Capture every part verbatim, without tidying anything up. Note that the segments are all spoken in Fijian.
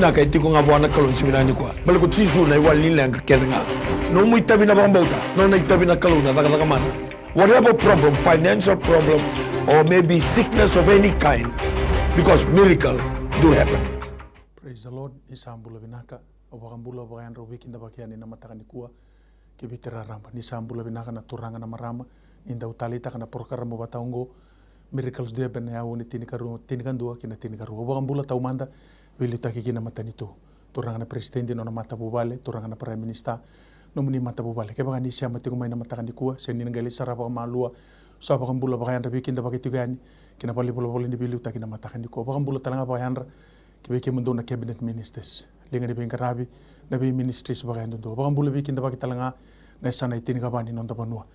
Vinaka e tiko ga vua na Kalou ni siga vinaka nikua. Baleta ko Jisu na iwali ni leqa kece ga. Nomu itavi na vakabauta, nona itavi na Kalou na cakacaka mana. Whatever problem, financial problem, or maybe sickness of any kind, because miracle do happen. Praise the Lord. Ni sa bula vinaka. Au vakabula vakayadra, au veikidavaki yani na mataka nikua. Kei Viti raraba, ni sa bula vinaka na turaga na marama, ni dau taleitaka na porokaramu vata oqo, Miracles do Happen, na aua ni tinikarua, tinikadua ki na tinikarua. Au vakabula taumada, veiliutaki ki na matanitu. Turaga na peresitedi, nona matavuvale, turaga na prime minister, nomuni matavuvale. Kevaka ni sema tiko mai na mataka nikua, se ni na qai lai sara vakamalua, sa vakabula vakayadra, veikidavaki tiko yani ki na valenivolavola ni veiliutaki na mataka nikua. Vakabula tale ga vakayadra, ki vei kemudou na cabinet ministers, liga ni veiqaravi, na vei ministries vakayadudua. Vakabula veikidavaki tale ga na yasana e tinikava ni noda vanua.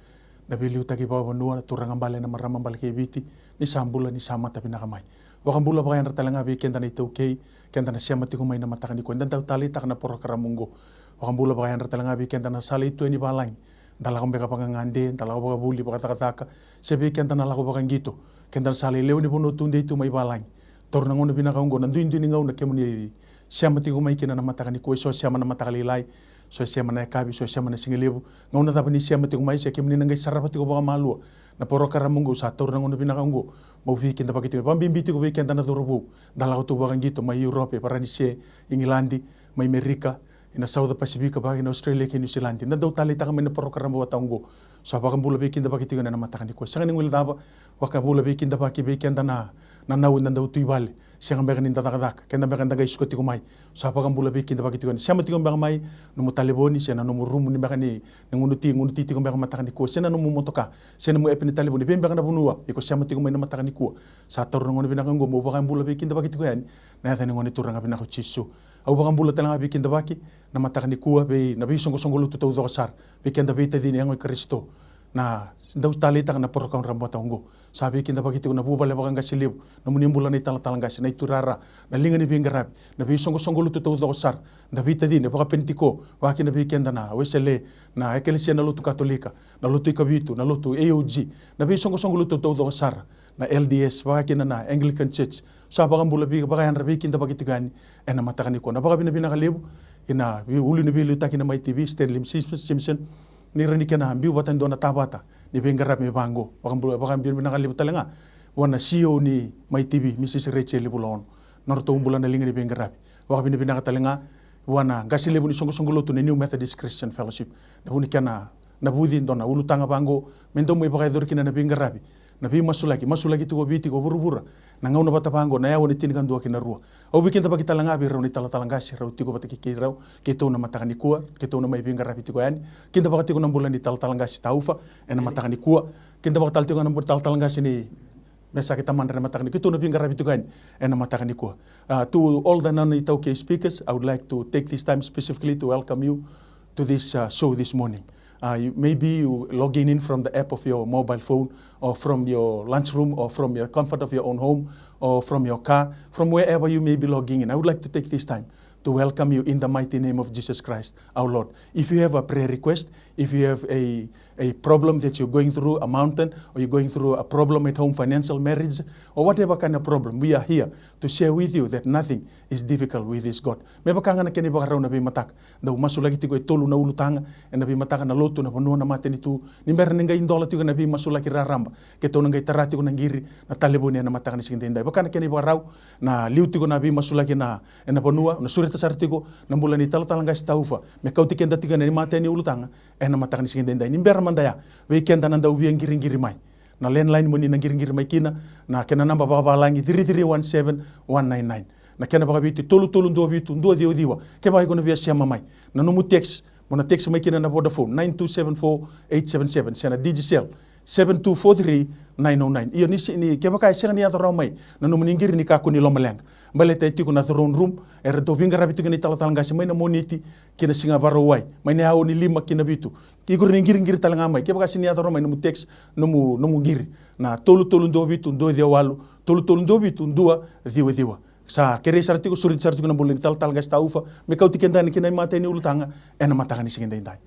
Na veiliutaki vakavanua, na turaga bale, na marama bale kei Viti, ni sa bula, ni sa mata vinaka mai. Vakabula vakayadra tale ga vei keda na iTaukei, keda na sema tiko mai na mataka nikua, eda dau taleitaka na porokaramu oqo. Vakabula vakayadra tale ga vei keda na sala i tua ni valagi. Da lako beka vakagade, da lako vakavuli, vakacakacaka, se vei keda na lako vakaqito, keda na sala i lewe ni vanua tudei tu mai valagi. Taura na gauna vinaka oqo, na duidui ni gauna kemuni sema tiko mai kina na mataka nikua, eso sema na mataka lailai, so sema na yakavi, so sema na sigalevu. Gauna cava ni sema tiko mai, se kemuni na qai sarava tiko vakamalua na porokaramu oqo, sa taura na gauna vinaka oqo, meu veikidavaki tiko. Vakabibi tiko vei keda na cauravou da lako tu vakaqito mai Europe, Varanise, Igiladi, mai Merika, ina South Pacific, vaka kina Australia kei New Zealand. Da dau taleitaka mai na porokaramu vata oqo. Sa vakabula veikidavaki tiko ena mataka nikua. Sega ni guilecava, vakabula veikidavaki vei keda na, na nau eda dau tu i vale. Sega beka ni da cakacaka, keda beka da qai suka tiko mai. Sa vakabula veikidavaki tiko yani. Sema tiko beka mai nomu talevoni, se na nomu rumu ni beka ni, ni gunuti, gunuti tiko beka mataka nikua, se na nomu motoka, se nomu epe ni talevoni, vei beka na vanua iko sema tiko mai na mataka nikua. Sa taura na gauna vinaka oqo meu vakabula veikidavaki tiko yani ena yaca ni Gone Turaga vinaka o Jisu. Au vakabula tale ga veikidavaki na mataka nikua vei na veisoqosoqo lotu taucoko sara, vei keda veitacini yago i Karisito na dau taleitaka na porokaramu vata oqo. Sa veikidavaki tiko na vuvale vakaqase levu, nomuni bula na italatala qase, na iturara, na liga ni veiqaravi, na veisoqosoqo lotu taucoko sara, da veitacini vakapenitiko, vaka kina vei keda na Wesele, na Ekelesia na Lotu Katolika, na Lotu i Kavitu, na Lotu A O G, na veisoqosoqo lotu taucoko sara, na L D S, vaka kina na Anglican Church. Sa vakabula vei, vakayadra veikidavaki tiko yani ena mataka nikua. Na vakavinavinaka levu ina vei, ulu ni veiliutaki na Mai T V, Stanley Simpson, ni rawa ni kena biu vata e dua na tavata ni veiqaravi me vaqo. Vakabula, vakavinavinaka levu tale ga vua na C E O ni Mai T V, Mrs Rachel Vulaono, na nodratou bula na liga ni veiqaravi. Vakavinavinaka tale ga vua na qase levu ni soqosoqo lotu na New Methodist Christian Fellowship, na vu ni kena navuci e dua na ulutaga vaqo me dau mai vakayacori kina na veiqaravi, na veimasulaki, masulaki tiko o Viti, ko vuravura, na gauna vata vaqo, na aua ni tinikadua ki na rua. Au veikidavaki tale ga vei rau na italatala qase, rau tiko vata kei, kei rau, keitou na mataka nikua, keitou na mai veiqaravi tiko yani. Kidavaka tiko na bula ni talatala qase Taufa ena mataka nikua. Kidavaka tale tiko na bula ni talatala qase ni Mesaki Tamadra ena mataka nikua. Keitou na veiqaravi tiko yani ena mataka nikua. Uh, to all the non-iTaukei speakers, I would like to take this time specifically to welcome you to this, uh, show this morning. Uh, you, maybe you logging in from the app of your mobile phone, or from your lunchroom, or from your comfort of your own home, or from your car, from wherever you may be logging in. I would like to take this time to welcome you in the mighty name of Jesus Christ, our Lord. If you have a prayer request, if you have a, a problem that you're going through, a mountain, or you're going through a problem at home, financial, marriage, or whatever kind of problem, we are here to share with you that nothing is difficult with this God. Me vaka ga na kena ivakarau na veimataka, dau masulaki tiko e tolu na ulutaga ena veimataka, na lotu, na vanua, na matanitu, ni bera ni qai dola tiko na veimasulaki raraba, keitou na qai tara tiko na qiri, na talevoni ena mataka ni siga edaidai. Vaka na kena ivakarau, na liu tiko na veimasulaki na, ena vanua, na sureta sara tiko na bula ni talatala qase Taufa me kauti keda tiko ena imatai ni ulutaga ena mataka ni siga edaidai. Ni bera mada ya, vei keda na dau via qiriqiri mai, na landline mo ni na qiriqiri mai kina, na kena naba vakavalagi three three one seven one nine nine. Na kena vakaviti tolu tolu dua vitu dua ciwa ciwa. Kevaka iko na via sema mai, na nomu text, mo na text mai kina na Vodafone, nine two seven four eight seven seven, se na Digicel, seven two four three nine oh nine. Io, ni se, ni kevaka e sega ni yaco rawa mai na nomuni qiri, ni kakua ni lomaleqa. Baleta e tiko na throne room, eratou veiqaravi tiko na italatala qase mai na Moniti ki na siga Vakarauwai, mai na aua ni lima ki na vitu. Iko rawa ni qiriqiri tale ga mai kevaka sega ni yaco rawa mai nomu text, nomu, nomu qiri, na tolu tolu dua vitu dua ciwa walu, tolu tolu dua vitu dua ciwa ciwa. Sa kerei sara tiko, sureti sara tiko na bula ni talatala qase Taufa me kauti keda yani ki na imatai ni ulutaga ena mataka ni siga edaidai.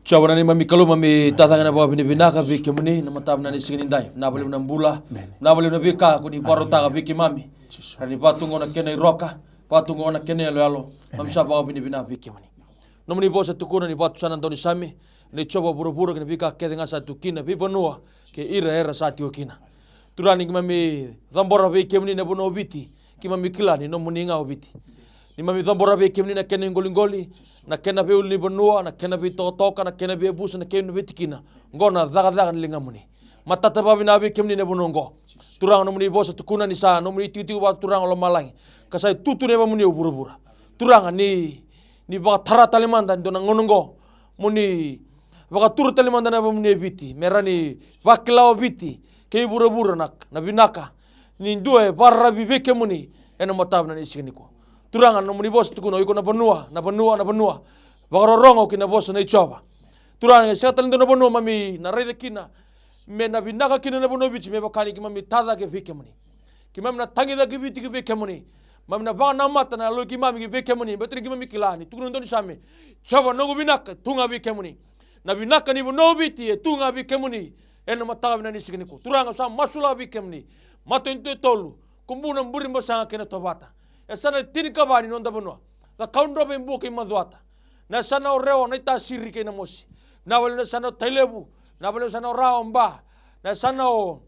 Jiova na neimami Kalou, mami tacaqe na vakavinavinaka vei kemuni na mataka ni siga edaidai. Vinaka vakalevu na bula, vinaka vakalevu na veika ko ni vakarautaka vei keimami. Rawa ni vaka tu qo na kena iroka, Vatu qo na kena iyaloyalo, mami sa vakavinavinaka vei kemuni. Nomuni vosa tukuna ni vatu sa na dau ni same, ni Jiova vuravura kei na veika kece ga sa tu kina, veivanua kei ira era sa tiko kina. Turaga ni keimami cabora vei kemuni na vanua o Viti, keimami kila ni nomuni ga o Viti. Ni mami cabora vei kemuni na kena iqoliqoli, na kena veiulunivanua, na kena veitokatoka, na kena veiyavusa, na kena veitikina. Qo na cakacaka ni ligamuni. Matata vakavinaka vei kemuni na vanua oqo. Turaga, nomuni vosa tukuna ni sa nomuni tikotiko vata Turaga o lomalagi, ka sa itutu na yavamuni o vuravura. Turaga, ni, ni vakatara tale mada e dua na gauna oqo, mo ni vakatura tale mada na yavamuni e Viti, me ra ni vakila o Viti kei vuravura na, na vinaka ni dua e vakararavi vei kemuni ena mataka vinaka ni siga nikua. Turaga, nomuni vosa tukuna, o iko na vanua, na vanua, na vanua, vakarorogo ki na vosa nei Jiova. Turaga, e sega tale dua na vanua mami na raica kina me na vinaka kina na vanua o Viti, me vaka ni keimami tacake vei kemuni. Keimami na tagicaki Viti ki vei kemuni. Mami na vakanamata na yaloi keimami ki vei kemuni, baleta ni keimami kila ni tukuna na daunisame, Jiova, noqu vinaka e tu ga vei kemuni. Na vinaka ni vanua o Viti e tu ga vei kemuni. Ena mataka vinaka ni siga nikua, Turaga, au sa masulaka vei kemuni. Matanitu e tolu, Kubuna, Burebasaga kei Natovata. E sa na tinikava ni noda vanua. Cakaudrove, Bua kei Macuata. Na yasana o Rewa, Naitasiri kei Namosi. Na vale na yasana o Tailevu, na vale na yasana o Rawa, Ba. Na yasana o,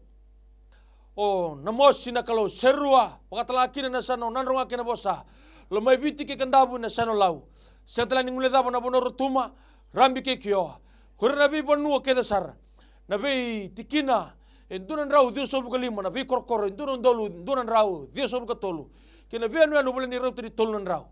o Namosi, na Kalou, Serua, vakatala kina na yasana o Nadroga kei Navosa. Lomaiviti kei Kadavu, na yasana o Lau. Sega tale ni guilecava na vanua o Rotuma, Rabi kei Kioa. Ko ira na veivanua kece sara. Na veitikina e dua na drau ciwasagavulu ka lima, na veikorokoro e dua na udolu dua na drau ciwasagavulu ka tolu, kei na veiyanuyanu vale ni rauta ni tolu na drau.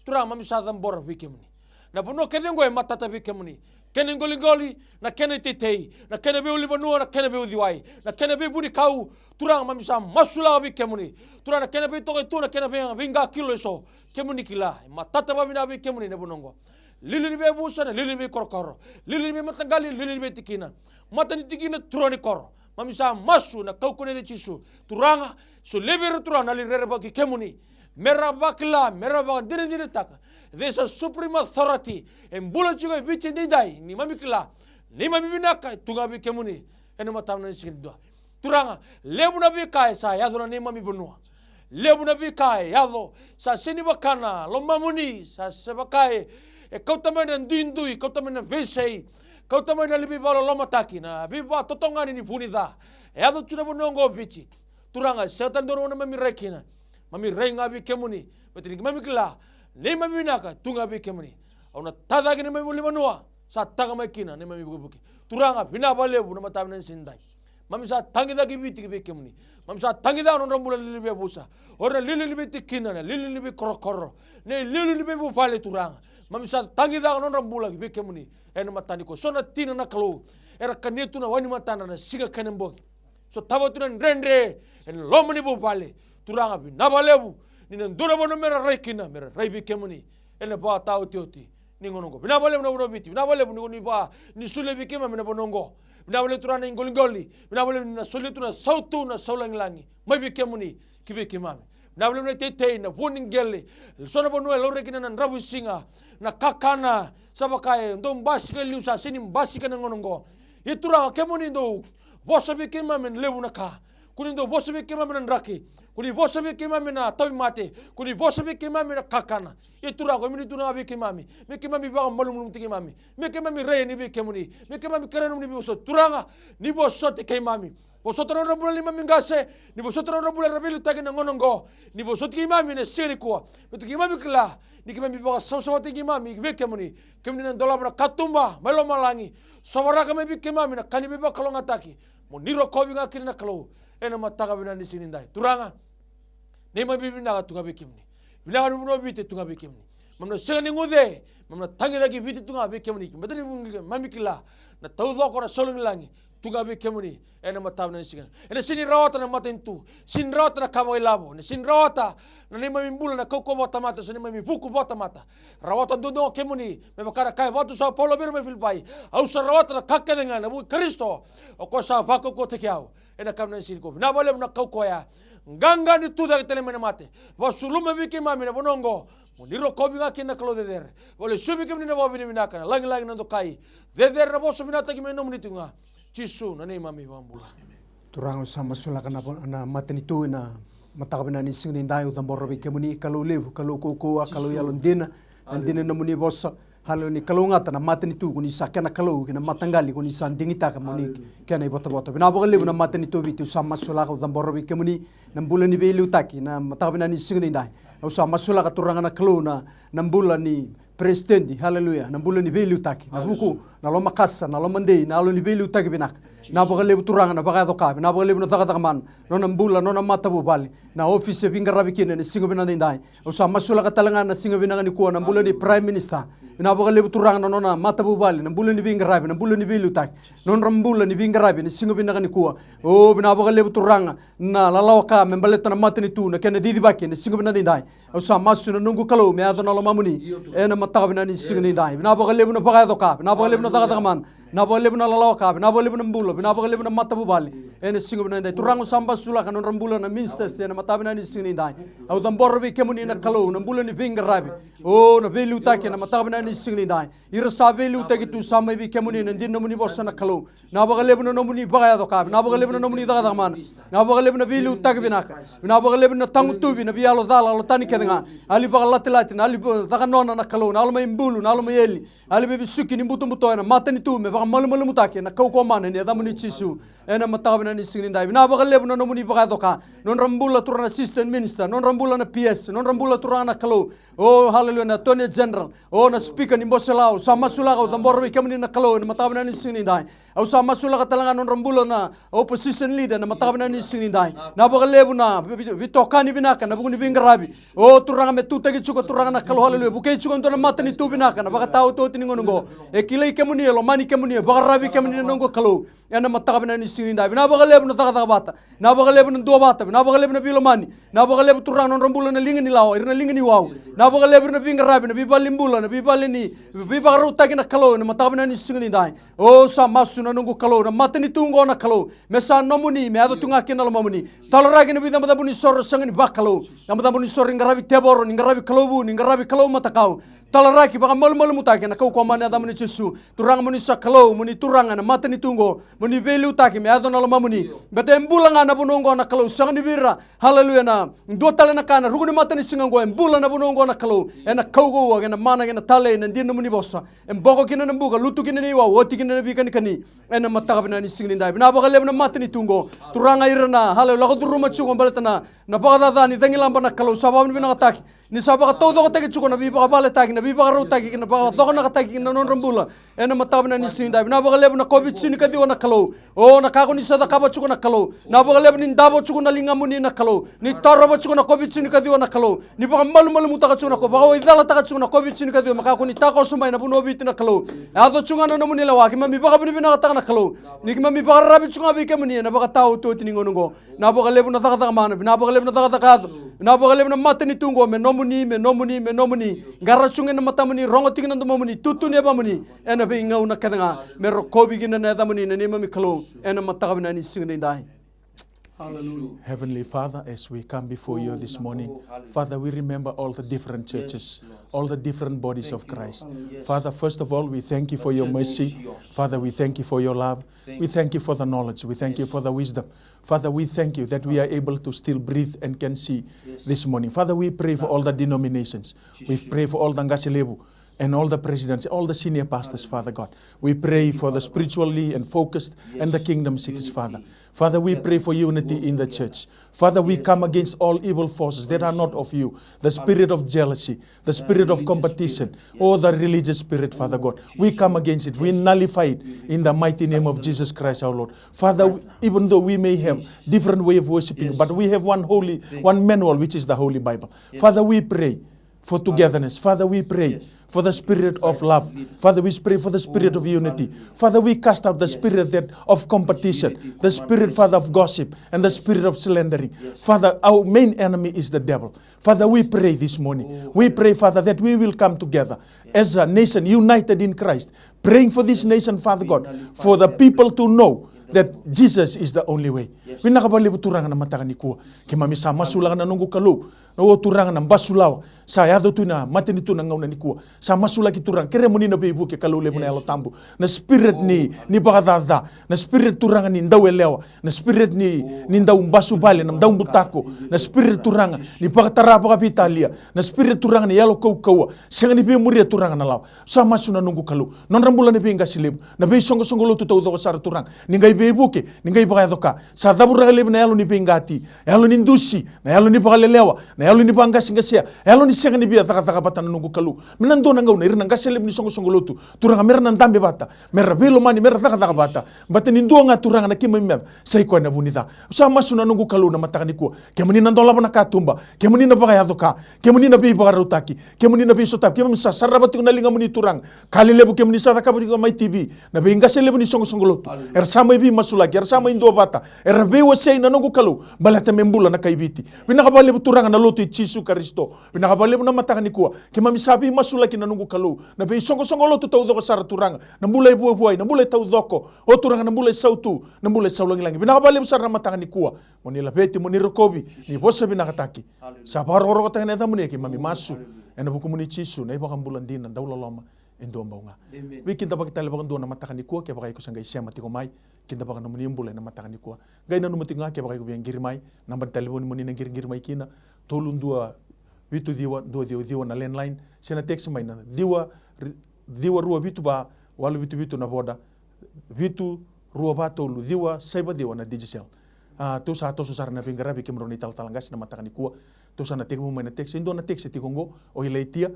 Turaga, mami sa cabora vei kemuni. Na vanua kece oqo e matata vei kemuni. Kena iqoliqoli, na kena iteitei, na kena veiulunivanua, na kena veiuciwai, na kena veivunikau. Turaga, mami sa masulaka vei kemuni. Turaga, na kena veitoka e tu, na kena vei, veiqakilo eso. Kemuni kila, e matata vakavinaka vei kemuni na vanua oqo. Liuliu ni veiyavusa, na liuliu ni veikorokoro. Liuliu ni veimataqali, liuliu ni veitikina. Matanitu kina, turaga ni koro. Mami sa masu ena kaukauwa nei Jisu. Turaga, solia vei ira, Turaga, na yalo ni rerevaki kemuni. Me ra vakila, me ra vakadinadinataka. There's a supreme authority. E bula tiko e Viti edaidai, ni mami kila. Neimami vinaka e tu ga vei kemuni. Ena mataka vinaka ni siga nikua. Turaga, levu na veika e sa yaco na neimami vanua. Levu na veika e yaco, sa sega ni vaka na lomamuni, sa sega ni vaka e, e kauta mai na duidui, kauta mai na veisei, kauta mai na veivakalomataki, na veivakatotogani ni vu ni ca. E yaco tu na vanua oqo o Viti. Turaga, e sega tale dua na gauna mami rai kina. Mami rai ga vei kemuni. Baleta ni keimami kila, neimami vinaka tu ga vei kemuni. Au na tacake neimami ulunivanua, sa taka mai kina neimami vukevuke. Turaga, vinaka vakalevu na mataka vinaka ni siga nikua. Mami sa tagicaki Viti ki vei kemuni. Mami sa tagicaka na nodra bula na liuliu ni veiyavusa. O ira na liuliu ni veitikina, na liuliu ni veikorokoro, na liuliu ni veivuvale, Turaga. Mami sa tagicaka na nodra bula ki vei kemuni. Ena mataka nikua, so na tina, na Kalou, era kania tu na wai ni matadra na siga kei na bogi. Sotava tu na dredre ena loma ni vuvale. Turaga, vinaka vakalevu ni na dua na vanua me ra rai kina, me ra rai vei kemuni. Ena vakataotioti ni gauna oqo. Vinaka vakalevu na vanua o Viti. Vinaka vakalevu ni ko ni va, ni solia vei keimami na vanua oqo. Vinaka vakalevu, Turaga, na iqoliqoli. Vinaka vakalevu ni na solia tu na sautu, na saulagilagi mai vei kemuni ki vei keimami. Vinaka vakalevu na iteitei, na vua ni qele. So na vanua e laurai kina na dravuisiga, na kakana, sa vaka e dau basika e liu, sa sega ni basika ena gauna oqo. Ia, Turaga, kemuni dau vosa vei keimami ena levu na ka. Ko ni dau vosa vei keimami ena draki. Ko ni vosa vei keimami ena tauvimate. Ko ni vosa vei keimami ena kakana. Ia, Turaga, ko ni tukuna ga vei keimami me keimami vakamalumalumutaki keimami, me keimami rai yani vei kemuni, me keimami kerea na nomuni veivosoti. Turaga, ni vosoti keimami. Vosota na nodra bula na neimami qase, ni vosota na nodra bula era veiliutaki ena gauna oqo. Ni vosoti keimami ena siga nikua. Baleta keimami kila ni keimami vakasavasavataki keimami vei kemuni, kemuni na dolava na katuba mai lomalagi, sovaraka mai vei keimami na ka ni veivakalougatataki. Mo ni rokovi ga kina, na Kalou, ena mataka vinaka ni siga nikua. Turaga, neimami vinaka tu ga vei kemuni. Vinaka ni vanua o Viti tu ga vei kemuni. Mami na sega ni guce, mami na tagicaki Viti tu ga vei kemuni. Baleta ni mami kila na taucoko, na saulagilagi tu ga vei kemuni. Ena mataka vinaka ni siga, ena sega ni rawata na matanitu, sega ni rawata na ka vakailavo, ena sega ni rawata na neimami bula na kaukauwa vakatamata, se neimami vuku vakatamata. Rawata duadua ga o kemuni, me vaka na kaya o Paula vei ira mai Filipai, au sa rawata na ka kece ga ena vuku i Karisito, o koya sa vakaukauwataki au. Ena mataka vinaka ni siga nikua, vinaka vakalevu na kaukauwa oya. Qaqa ni tucake tale mai na mate, vakasuluma vei keimami na vanua oqo. Mo ni rokovi ga kina, na Kalou cecere. Vakalesui vei kemuni na vakavinavinaka, na lagilagi, na dokai. Cecere, na vosa vinakataki mai nomuni tu ga. Jisu na neimami iVakabula. Turaga, au sa masulaka na, na matanitu ena Mataka vinaka ni siga nidai au cabora vei kemuni, Kalou levu, Kalou kaukauwa, Kalou yalodina, na dina ni nomuni vosa. Haleluya, ni kalougata na matanitu ko ni sa kena Kalou, kei na mataqali ko ni sa digitaka mo ni kena ivotavota. Vinaka vakalevu na matanitu o Viti, au sa masulaka, au cabora vei kemuni na bula ni veiliutaki na mataka vinaka ni siga nidai. Au sa masulaka Turaga na Kalou na, na bula ni peresitedi, haleluya, na bula ni veiliutaki, na vuku, na lomakasa, na lomadei, na yalo ni veiliutaki vinaka. Vinaka vakalevu Turaga na vakayaco ka, vinaka vakalevu na cakacaka mana, nona bula, nona matavuvale, na ofisi e veiqaravi kina ena siga vinaka nidai. Au sa masulaka tale ga na siga vinaka nikua na bula ni Prime Minister. Vinaka vakalevu Turaga na nona matavuvale, na bula ni veiqaravi, na bula ni veiliutaki, nodra bula ni veiqaravi ena siga vinaka nikua. O, vinaka vakalevu Turaga na lalawa ka me baleta na matanitu, na kena cicivaki ena siga vinaka nidai. Au sa masu na noqu Kalou me yaco na lomamuni ena mataka vinaka ni siga nidai. Vinaka vakalevu na vakayaco ka, vinaka vakalevu na cakacaka mana, vinaka vakalevu na lalawa ka, vinaka vakalevu na bula, vinaka vakalevu na matavuvale ena siga vinaka nidai. Turaga, au sa masulaka nodra bula na ministers ena mataka vinaka ni siga nidai. Au cabora vei kemuni na Kalou na bula ni veiqaravi, o, na veiliutaki ena mataka vinaka ni siga nidai. Ira sa veiliutaki tu, sa mai vei kemuni na dina ni nomuni vosa na Kalou. Vinaka vakalevu na nomuni vakayaco ka, vinaka vakalevu na nomuni cakacaka mana, vinaka vakalevu na veiliutaki vinaka, vinaka vakalevu na tagutuvi na veiyalo cala, yalo tani kece ga, yalo ni vakalatilati, na yalo ni va-, cakanona na Kalou, na yalo mai bulu, na yalo mai eli, yalo ni veivesuki ni butobuto ena matanitu me vakamalumalumutaki ena kaukauwa mana ni yacamuni Jisu. Ena mataka vinaka ni siga nidai, vinaka vakalevu na nomuni vakayaco ka, nodra bula Turaga na assistant minister, nodra bula na P S, nodra bula Turaga na Kalou, o, haleluya, na Attorney General, o, na speaker ni Bose Lau, au sa masulaka, au cabora vei kemuni na Kalou ena mataka vinaka ni siga nidai. Au sa masulaka tale ga nodra bula na opposition leader ena mataka vinaka ni siga nidai. Vinaka vakalevu na vi-, vi-, veitokani vinaka ena vuku ni veiqaravi. O Turaga, me tutaki tiko Turaga na Kalou, haleluya, vukei tiko e dua na matanitu vinaka ena vakataotioti ni gauna oqo. E kilai kemuni, e lomani kemuni, e vakararavi kemuni na noqu Kalou. Ena mataka vinaka ni siga nidai, vinaka vakalevu na cakacaka vata, vinaka vakalevu na duavata, vinaka vakalevu na veilomani, vinaka vakalevu Turaga nodra bula na liga ni lawa, ira na liga ni wau, vinaka vakalevu ira na veiqaravi, na veivale ni bula, na veivale ni veivakarautaki na Kalou, ena mataka vinaka ni siga nidai. O, sa masu na noqu Kalou, na matanitu oqo na Kalou me sa nomuni, me yaco tu ga kina na lomamuni. Talaraki na veicabocabo ni soro sega ni vakalou, cabocabo ni soro ni qaravi tevoro, ni qaravi kalou vu, ni qaravi kalou matakau. Talaraki, vakamalumalumutaki ena kaukauwa mana ni yacamuni Jisu. Turaga, mo ni sa Kalou, mo ni Turaga ena matanitu oqo, mo ni veiliutaki me yaco na lomamuni. Baleta e bula ga na vanua oqo na Kalou, sega ni vei ira, haleluya, na dua tale na ka ena ruku ni matanisiga oqo, e bula na vanua oqo na Kalou ena kaukauwa, ena mana, ena talei, ena dina ni nomuni vosa. E boko kina na buka, lutu kina na iwau, oti kina na veikanikani. Ena mataka vinaka ni siga nidai, vinaka vakalevu na matanitu oqo. Turaga, ira na, haleluya, lako curuma tiko baleta na, na vakacaca ni cagilaba na Kalou, sa vakavinavinakataki ni sa vakataucokotaki tiko na veivakavaletaki, na veivakarautaki, na vakacokonakataki na nodra bula. Ena mataka vinaka ni siga nidai, vinaka vakalevu na COVID tinikaciwa na Kalou. O, na ka ko ni sa cakava tiko na Kalou, vinaka vakalevu ni davo tiko na ligamuni na Kalou, ni tarova tiko na COVID tinikaciwa na Kalou, ni vakamalumalumutaka tiko na Kalou, vakawaicalataka tiko na COVID tinikaciwa me kakua ni takoso mai na vanua o Viti na Kalou. Yaco tiko ga na nomuni lewa, keimami vakavinavinakataka na Kalou ni keimami vakararavi tiko ga vei kemuni ena vakataotioti ni gauna oqo. Vinaka vakalevu na cakacaka mana, vinaka vakalevu na cakacaka yaco, vinaka vakalevu na matanitu oqo, me nomuni, me nomuni, me nomuni. Qara tu ga ena matamuni, rogo tiko na domomuni, tutu ni yavamuni ena veigauna kece ga, me rokovi kina na yacamuni na neimami Kalou ena mataka vinaka ni siga nidai. Hallelujah. Heavenly Father, as we come before you this morning, Father, we remember all the different churches, all the different bodies of Christ. Father, first of all, we thank you for your mercy. Father, we thank you for your love. We thank you for the knowledge. We thank you for the wisdom. Father, we thank you that we are able to still breathe and can see this morning. Father, we pray for all the denominations. We pray for all the Ngasilevu and all the presidents, all the senior pastors, Father God. We pray for the spiritually and focused and the kingdom seekers, Father. Father, we pray for unity in the church. Father, we come against all evil forces that are not of you, the spirit of jealousy, the spirit of competition, or the religious spirit, Father God. We come against it. We nullify it in the mighty name of Jesus Christ, our Lord. Father, even though we may have different way of worshiping, but we have one holy, one manual, which is the Holy Bible. Father, we pray for togetherness. Father, we pray for the spirit of love. Father, we pray for the spirit of unity. Father, we cast out the spirit that of competition, the spirit, Father, of gossip, and the spirit of slandering. Father, our main enemy is the devil. Father, we pray this morning. We pray, Father, that we will come together as a nation united in Christ, praying for this nation, Father God, for the people to know that Jesus is the only way. Vinaka vakalevu Turaga na mataka nikua. Keimami sa masulaka na noqu Kalou. Na o Turaga na basulawa sa yaco tu na matanitu na gauna nikua. Sa masulaki Turaga, kerea mo ni na veivuke Kalou levu na Yalo Tabu. Na spirit ni, ni vakacaca, na spirit Turaga ni dau yalewa, na spirit ni, ni dau basubale, na dau butako, na spirit Turaga ni vakatara vakaveitalia, na spirit Turaga ni yalo kaukauwa, sega ni veimuria Turaga na lawa. Sa masu na noqu Kalou, nodra bula na veiqase levu, na veisoqosoqo lotu taucoko sara Turaga. Ni qai veivuke, ni qai vakayaco ka. Sa cavuraka laivi na yalo ni veiqati, yalo ni dusi, na yalo ni vakalelewa, na yalo ni vaqaseqasea, yalo ni sega ni via cakacaka vata na noqu Kalou. Me na dua na gauna ira na qase levu ni soqosoqo lotu Turaga mera na dabe vata, mera veilomani, mera cakacaka vata. Baleta ni dua ga Turaga na keimami meca, sa i koya na vu ni ca. Au sa masu na noqu Kalou na mataka nikua, kemuni na dolava na katuba, kemuni na vakayaco ka, kemuni na veivakarautaki, kemuni na veisotavi, keimami sa sarava tiko na ligamuni Turaga. Ka lelevu kemuni sa cakava tiko mai T V, na veiqase levu ni soqosoqo lotu. Era sa mai veimasulaki, era sa mai duavata, era veiwasei na noqu Kalou, baleta me bula na kai Viti. Vinaka vakalevu Turaga na lotu i Jisu Karisito. Vinaka vakalevu na mataka nikua, keimami sa veimasulaki na noqu Kalou, na veisoqosoqo lotu taucoko sara Turaga, na bula e vuavuai, na bula e taucoko, o Turaga na bula e sautu, na bula e saulagilagi. Vinaka vakalevu sara na mataka nikua, mo ni laveti, mo ni rokovi, ni vosa vinakataki. Sa vakarokorokotaki na yacamuni, keimami masu ena vukumuni Jisu, na iVakabula dina, dauloloma e dua bau ga. Veikidavaki tale vakadua na mataka nikua, kevaka iko sa qai sema tiko mai, kidavaka nomuni bula ena mataka nikua. Qai nanuma tiko ga, kevaka iko via qiri mai, naba ni talevoni mo ni na qiriqiri mai kina, tolu dua vitu ciwa dua ciwa ciwa na landline, se na text mai na ciwa, ciwa rua vitu va, walu vitu vitu na Voda, vitu rua va tolu ciwa saiva ciwa na Digicel. A, tou sa toso sara na veiqaravi kemudrau na italatala qase na mataka nikua. Tou sa na tekivu mai na text, e dua na text tiko oqo, o Ilaitia,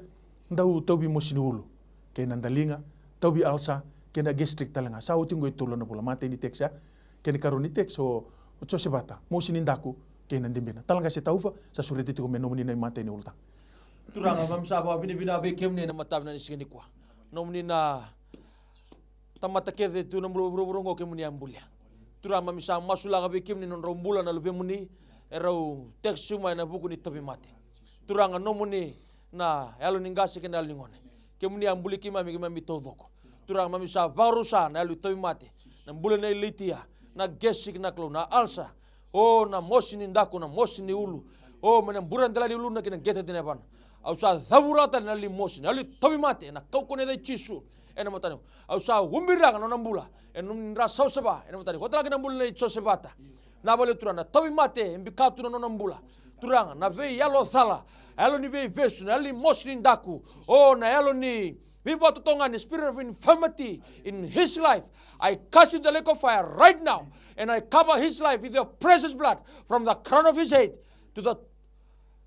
dau tauvi mosi ni ulu kei na daliga, tauvi alsa kei na gastric tale ga. Sa oti oqo e tolu na vula, matai ni text ya. Kena ikarua ni text o, o Josevata, mosi ni daku kei na dibina. Tala qase Taufa, sa sureti tiko me nomuni na imatai ni ulutaga. Turaga, keimami sa vakavinavinaka vei kemuni ena mataka vinaka ni siga nikua. Nomuni na tamata kece tu na bula vuravura oqo kemuni a bulia. Turaga, keimami sa masulaka vei kemuni na nodrau bula na luvemuni, erau text mai ena vuku ni tauvimate. Turaga, nomuni na yalo ni qase kei na yalo ni gone. Kemuni a buli keimami, keimami taucoko. Turaga, keimami sa vakarusa na yalo ni tauvimate, na bula nei Ilaitia, na gastric na Kalou, na alsa, o na mosi ni daku, na mosi ni ulu, o mai na bura delai ni uluna ki na qete dina yavana. Au sa cavura tale na yalo ni mosi, na yalo ni tauvimate, ena kaukauwa ni yaca i Jisu. Ena mataka nikua au sa ubiraka na nona bula ena nomuni dra savasava, ena mataka nikua vata kei na bula nei Josevata. Vinaka vakalevu Turaga, na tauvimate e bika tu na nona bula. Turaga, na veiyalo cala, yalo ni veivesu, na yalo ni mosi ni daku, o na yalo ni veivakatotogani, spirit of infirmity in his life, I cast you to the lake of fire right now, and I cover his life with your precious blood from the crown of his head to the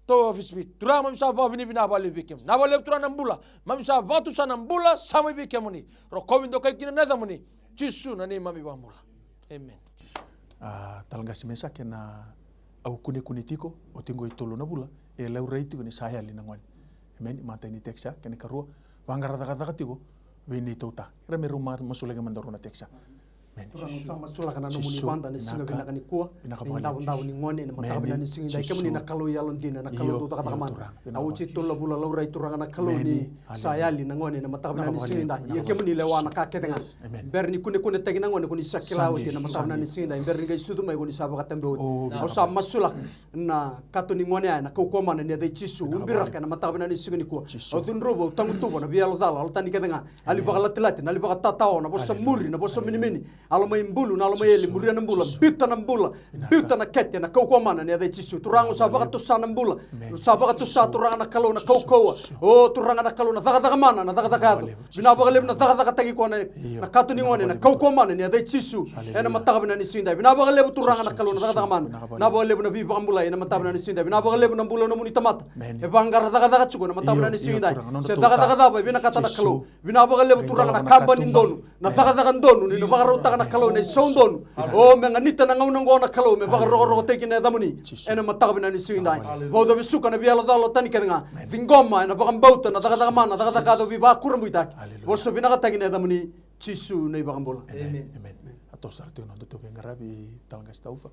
toe of his feet. Turaga, keimami sa vakavinavinaka vakalevu vei kemuni. Vinaka vakalevu Turaga na bula, keimami sa vakatusa na bula sa mai vei kemuni. Rokovi dokai kina na yacamuni, Jisu na neimami iVakabula. Amen. A, tala qase Mesake, na au kunekune tiko, oti oqo e tolu na vula, e laurai tiko ni sa yali na gone. Amen. Matai ni text ya, kena ikarua, vaqara cakacaka tiko vei neitou ta. Ira me rau ma-, masulaki mada rua na text ya. Amen. Turaga, au sa masulaka na nomuni vada ena siga vinaka nikua, ni davodavo ni gone ena mataka vinaka ni siga edai. Kemuni na Kalou yalodina, na Kalou dau cakacaka mana. A oti e tolu na vula laurai Turaga na Kalou ni sa yali na gone ena mataka vinaka ni siga edai. Ia kemuni lewa na ka kece ga. Bera ni kunekunetaki na gone ko ni sa kila oti ena mataka vinaka ni siga edai. Bera ni qai sucu mai ko ni sa vakatabe oti. Au sa masulaka na kato ni gone ya ena kaukauwa mana ni yaca i Jisu. Ubiraka ena mataka vinaka ni siga nikua. Au cudruva, au tagutuva na veiyalo cala, yalo tani kece ga. Yalo ni vakalatilati, na yalo ni vakatatao, na vosa muri, na vosa minimini. Yalo mai bulu, na yalo mai eli, muria na bula, biuta na bula, biuta na kete ena kaukauwa mana ni yaca i Jisu. Turaga, au sa vakatusa na bula. Au sa vakatusa Turaga na Kalou na kaukauwa. O Turaga na Kalou na cakacaka mana, na cakacaka yaco. Vinaka vakalevu na cakacakataki koya na, na kato ni gone ena kaukauwa mana ni yaca i Jisu. Ena mataka vinaka ni siga edai. Vinaka vakalevu Turaga na Kalou na cakacaka mana. Vinaka vakalevu na veivakabulai ena mataka vinaka ni siga edai. Vinaka vakalevu na bula na nomuni tamata e vaqara cakacaka tiko ena mataka vinaka ni siga edai. Se cakacaka cava e vinakata na Kalou. Vinaka vakalevu Turaga na kaba ni donu, na cakacaka donu ni na vakarautaka na Kalou ena isau donu. O me ganita na gauna oqo na Kalou me vakarokorokotaki kina na yacamuni. Ena mataka vinaka ni siga edai. Vauca vesuka na veiyalo cala, yalo tani kece ga. Ciqoma ena vakabauta na cakacaka mana, na cakacaka yaco, veivakurabuitaki. Vosa vinakataki na yacamuni, Jisu na iVakabula. Amen. Amen. A toso sara tiko na nodatou veiqaravi, tala qase Taufa.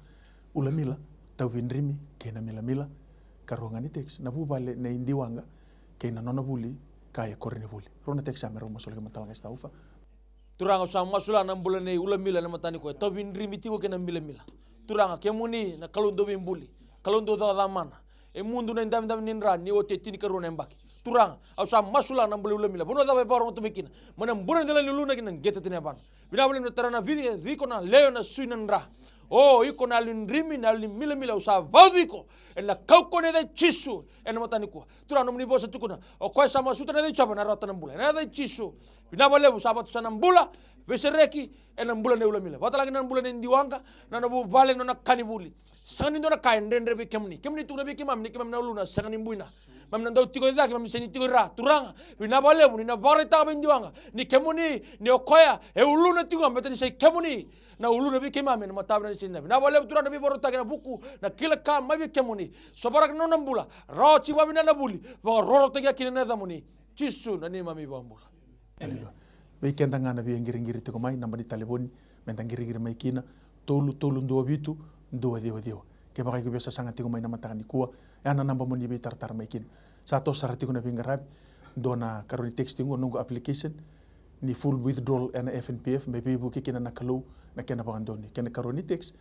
Ulamila, tauvi drimi kei na milamila. Karua ga ni text, na vuvale nei Diwaqa kei na nona vuli, ka e koronivuli. Rua na text ya me rau masulaki mada, tala qase Taufa. Turaga, au sa masulaka na bula nei Ulamila ena mataka nikua, e tauvi drimi tiko kei na milamila. Turaga, kemuni na Kalou dau veibuli, Kalou dau cakacaka mana. E mudu na idavedave ni dra ni oti e tinikarua na yabaki. Turaga, au sa masulaka na bula i Ulamila. Vanua cava e vakarorogo tu mai kina, mai na bula ni delana ni uluna ki na qeta tini yavana. Vinaka vakalevu na tara na vica, iko na lewe, na sui, na dra. O iko na yalo ni drimi, na yalo ni milamila, au sa vauci iko ena kaukauwa ni yaca i Jisu ena mataka nikua. Turaga, nomuni vosa tukuna, o koya sa masuta na yaca i Jiova ena rawata na bula. Ena yaca i Jisu. Vinaka vakalevu, sa vatu sa na bula, veisereki ena bula nei Ulamila. Vata lagi na bula nei Diwaqa, na nona vuvale, na nona ka ni vuli. Sega ni dua na ka e dredre vei kemuni. Kemuni tukuna vei keimami ni keimami na uluna sega ni buina. Keimami na dau tiko i cake, keimami sega ni tiko i ra. Turaga, vinaka vakalevu ni na vakaraitaka vei Diwaqa ni kemuni, ni o koya e uluna tiko ga, baleta ni sa i kemuni na uluna vei keimami ena mataka vinaka ni siga. Vinaka vakalevu Turaga na veivakarautaki, na vuku, na kila ka mai vei kemuni. Sovaraka na nona bula, rawa tiko vakavinaka na vuli, vakarorotaki ga kina na yacamuni. Jisu na neimami iVakabula. Aleluya. Vei keda ga na via qiriqiri tiko mai, naba ni talevoni meda qiriqiri mai kina, tolu tolu dua vitu dua ciwa ciwa. Kevaka iko via sasaga tiko mai na mataka nikua, ya na naba mo ni veitaratara mai kina. Sa toso sara tiko na veiqaravi, dua na karua ni text qo, noqu application ni full withdrawal ena F N P F, me veivuke kina na Kalou na kena vakadonui. Kena karua ni text,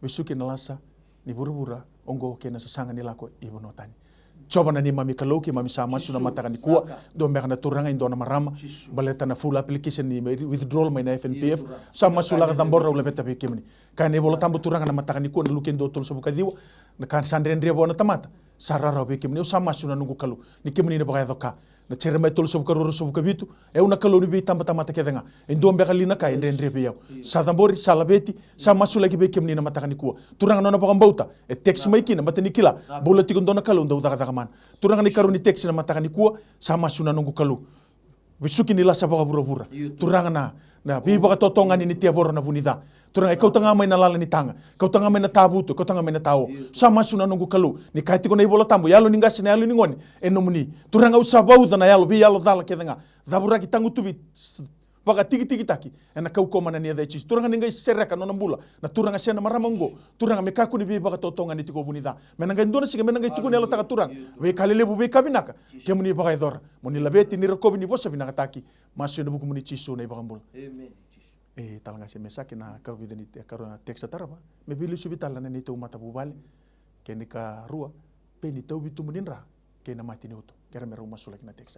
vesuki na lasa ni vuravura oqo kei na sasaga ni lako i vanua tani. Jiova na neimami Kalou, keimami sa masu na mataka nikua, dua beka na turaga, e dua na marama, baleta na full application ni withdrawal mai na F N P F. Sa masulaka, cabora, au laveta vei kemuni. Kaya na iVola Tabu Turaga na mataka nikua, na Luke dua tolusagavulu ka ciwa, na ka sa dredre vua na tamata sa rawarawa vei kemuni. Au sa masu na noqu Kalou ni kemuni na vakayaco ka. Na Jeremaia tolusagavulu ka rua, ruasagavulu ka vitu, e au na Kalou ni veitabatamata kece ga. E dua beka li na ka e dredre vei au? Sa cabori, sa laveti, sa masulaki vei kemuni na mataka nikua. Turaga, na nona vakabauta e text mai kina, baleta ni kila, bula tiko dua na Kalou dau cakacaka mana. Turaga, na ikarua ni text na mataka nikua, sa masu na noqu Kalou. Vesuki ni lasa vakavuravura. Turaga, na na veivakatotogani ni tevoro na vu ni ca. Turaga, e kauta ga mai na lala ni taga, kauta ga mai na tavutu, kauta ga mai na tao. Sa masu na noqu Kalou, ni kaya tiko na iVola Tabu, yalo ni qase, na yalo ni gone e nomuni. Turaga, au sa vauca na yalo, veiyalo cala kece ga, cavuraki, tagutuvi, s-, vakatikitikitaki ena kaukauwa mana ni yaca i Jisu. Turaga, ni qai sereka na nona bula na turaga se na marama oqo. Turaga, me kakua ni veivakatotogani tiko vu ni ca. Me na qai dua na siga me na qai tukuni yalotaka, Turaga, veika lelevu, veika vinaka kemuni vakayacora. Mo ni laveti, ni rokovi, ni vosavinakataki. Masu ena vukumuni Jisu na iVakabula. Emeni. E, Talaqase Mesake, na kavica ni te-, karua na text sa tarava, me veilesuvi tale na neitou matavuvale, kei na ikarua, Peni, tauvi tubu ni dra kei na mate ni uto. Kerea me rau masulaki na text.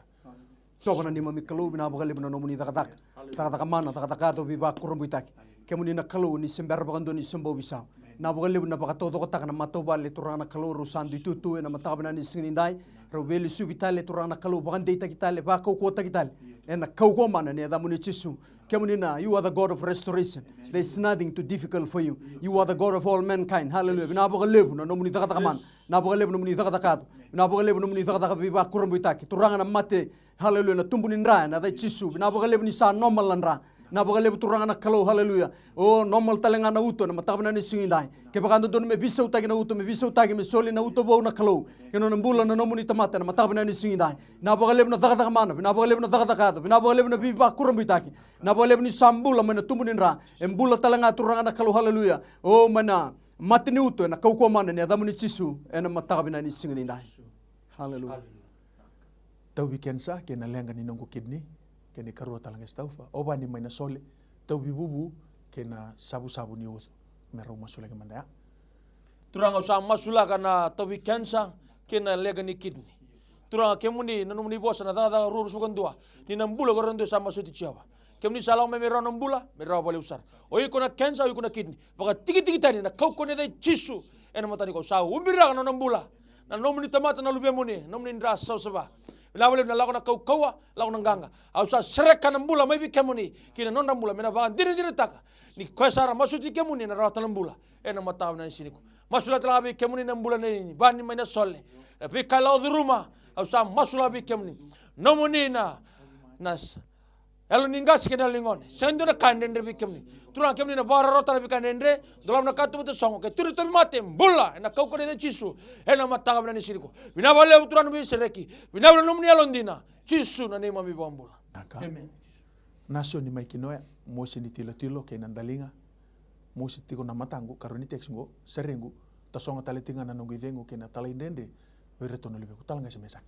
Jiova na neimami Kalou, vinaka vakalevu na nomuni cakacaka. Cakacaka mana, cakacaka yaco, veivakurabuitaki. Kemuni na Kalou ni se bera vakadua ni se bau veisau. Vinaka vakalevu na vakataucokotaka na matavuvale, Turaga na Kalou, rau sa dui tutu ena mataka vinaka ni siga nidai. Rau veilesuvi tale, Turaga na Kalou, vakadeitaki tale, vakaukauwataki tale ena kaukauwa mana ni yacamuni Jisu. Kemuni na, you are the God of restoration. There is nothing too difficult for you. You are the God of all mankind. Hallelujah. Vinaka vakalevu na nomuni cakacaka mana. Vinaka vakalevu na nomuni cakacaka yaco. Vinaka vakalevu na nomuni cakacaka veivakurabuitaki. Turaga, na mate, haleluya, na tubu ni dra ena yaca i Jisu. Vinaka vakalevu ni sa normal na dra. Vinaka vakalevu, Turaga na Kalou, haleluya. O, normal tale ga na uto ena mataka vinaka ni siga nidai. Kevaka dodonu me veisautaki na uto, me veisautaki, me soli na uto vou na Kalou ena nona bula na nomuni tamata ena mataka vinaka ni siga nidai. Vinaka vakalevu na cakacaka mana, vinaka vakalevu na cakacaka yaco, vinaka vakalevu na veivakurabuitaki. Vinaka vakalevu ni sa bula mai na tubu ni dra. E bula tale ga, Turaga na Kalou, haleluya, o, mai na mate ni uto ena kaukauwa mana ni yacamuni Jisu ena mataka vinaka ni siga nidai. Haleluya. Tauvi kenisa kei na leqa ni noqu kidney, kei na ikarua, Talaqase Taufa, o Vani mai Nasole, tauvi vuvu kei na savusavu ni ucu. Me rau masulaki mada ya. Turaga, au sa masulaka na tauvi kenisa kei na leqa ni kidney. Turaga, kemuni na nomuni vosa na Cakacaka rua, ruasagavulu ka dua, ni na bula ko ira na dua sa masuti Jiova. Kemuni sa lako mai me rawa na bula, me rawa vakalevu sara. O iko na kenisa, o iko na kidney. Vakatikitiki tani ena kaukauwa ni yaca i Jisu ena mataka nikua. Au sa ubiraka na nona bula na nomuni tamata, na luvemuni, na nomuni dra savasava. Vinaka vakalevu na lako na kaukauwa, lako na qaqa. Au sa sereka na bula mai vei kemuni ki na nodra bula, me na vakadinadinataka ni koya sara masuti kemuni ena rawata na bula ena mataka vinaka ni siga nikua. Masulaka tale ga vei kemuni na bula nei Vani mai Nasole. Na veika e lako curuma, au sa masulaka vei kemuni. Nomuni na, na s-, yalo ni qase kei na yalo ni gone. Sega ni dua na ka e dredre vei kemuni. Turaga, kemuni na vakararamataka na veika e dredre. Dolava na katuba tasogo, ke tu na tauvimate, bula ena kaukauwa ni yaca i Jisu ena mataka vinaka ni siga nikua. Vinaka vakalevu, Turaga, na nomuni sereki. Vinaka vakalevu na nomuni yalodina. Jisu na neimami iVakabula. Naka. Emeni. Nasoni mai Kinoya, mosi ni tilotilo kei na daliga. Mosi tiko na mataqu, karua ni text qo, serequ, tasogo tale tiko ga na noqu icegu kei na talaidredre vei iratou na luvequ. Tala ga se me saka.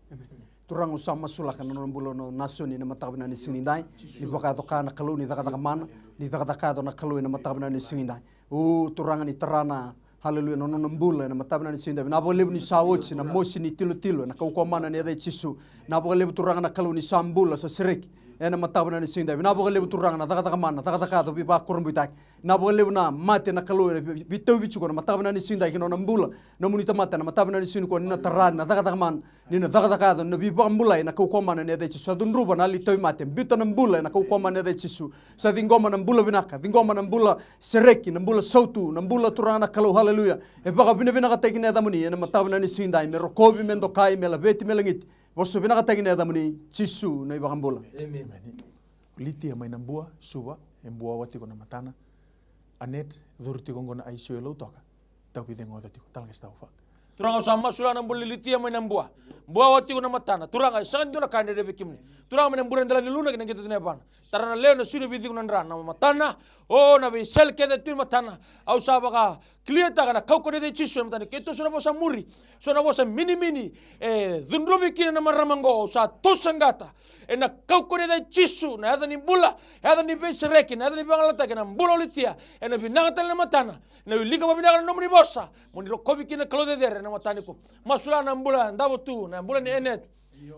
Turaga, au sa masulaka na nona bula na Nasoni ena mataka vinaka ni siga nidai. Ni vakayaco ka na Kalou, ni cakacaka mana, ni cakacaka yaco na Kalou ena mataka vinaka ni siga nidai. O Turaga, ni tara na, haleluya, na nona bula ena mataka vinaka ni siga nidai. Vinaka vakalevu ni sa oti na mosi ni tilotilo ena kaukauwa mana ni yaca i Jisu. Vinaka vakalevu Turaga na Kalou ni sa bula, sa sereki ena mataka vinaka ni siga nidai. Vinaka vakalevu Turaga na cakacaka mana, cakacaka yaco veivakurabuitaki. Vinaka vakalevu na mate na Kalou e vei-, veitauvi tiko ena mataka vinaka ni siga nidai ki na nona bula na nomuni tamata ena mataka vinaka ni siga nikua, ni na tara, ni na cakacaka mana, ni na cakacaka yaco, ni na veivakabulai ena kaukauwa mana ni yaca i Jisu. Sa cudruva na yalo ni tauvimate, biuta na bula ena kaukauwa mana ni yaca i Jisu. Sa ciqoma na bula vinaka, ciqoma na bula sereki, na bula sautu, na bula Turaga na Kalou, haleluya, e vakavinavinakataki na yacamuni ena mataka vinaka ni siga nidai, me rokovi, me dokai, me laveti, me lagiti. Vosa vinakataki na yacamuni, Jisu na iVakabula. Emeni. Litia mai Nabua, Suva, e bua wa tiko na matana. Anet, curu tiko qo na I C U e Lautoka. Tauvi cegu oca tiko, tala ga se taufa. Turaga, au sa masulaka na bula i Litia mai Nabua. Bua wa tiko na matana. Turaga, e sega ni dua na ka e dredre vei kemuni. Turaga, mai na bure dela ni luna ki na qito dina yavana. Tara na lewe, na sui, na veicegu, na dra, na matana. O, na veisele kece tu e matana. Au sa vaka clear-taka na kaukauwa ni yaca i Jisu ena mataka nikua. Keitou so na vosa muri, so na vosa minimini e cudruvi kina na marama qo, au sa tusaqata ena kaukauwa ni yaca i Jisu, na yaca ni bula, yaca ni veisereki, na yaca ni vagalalataki, na bula o Litia, ena vinaka tale na matana, ena wilika vakavinaka na nomuni vosa, mo ni rokovi kina na Kalou cecere ena mataka nikua. Masulaka na bula davo tu, na bula nei Anet,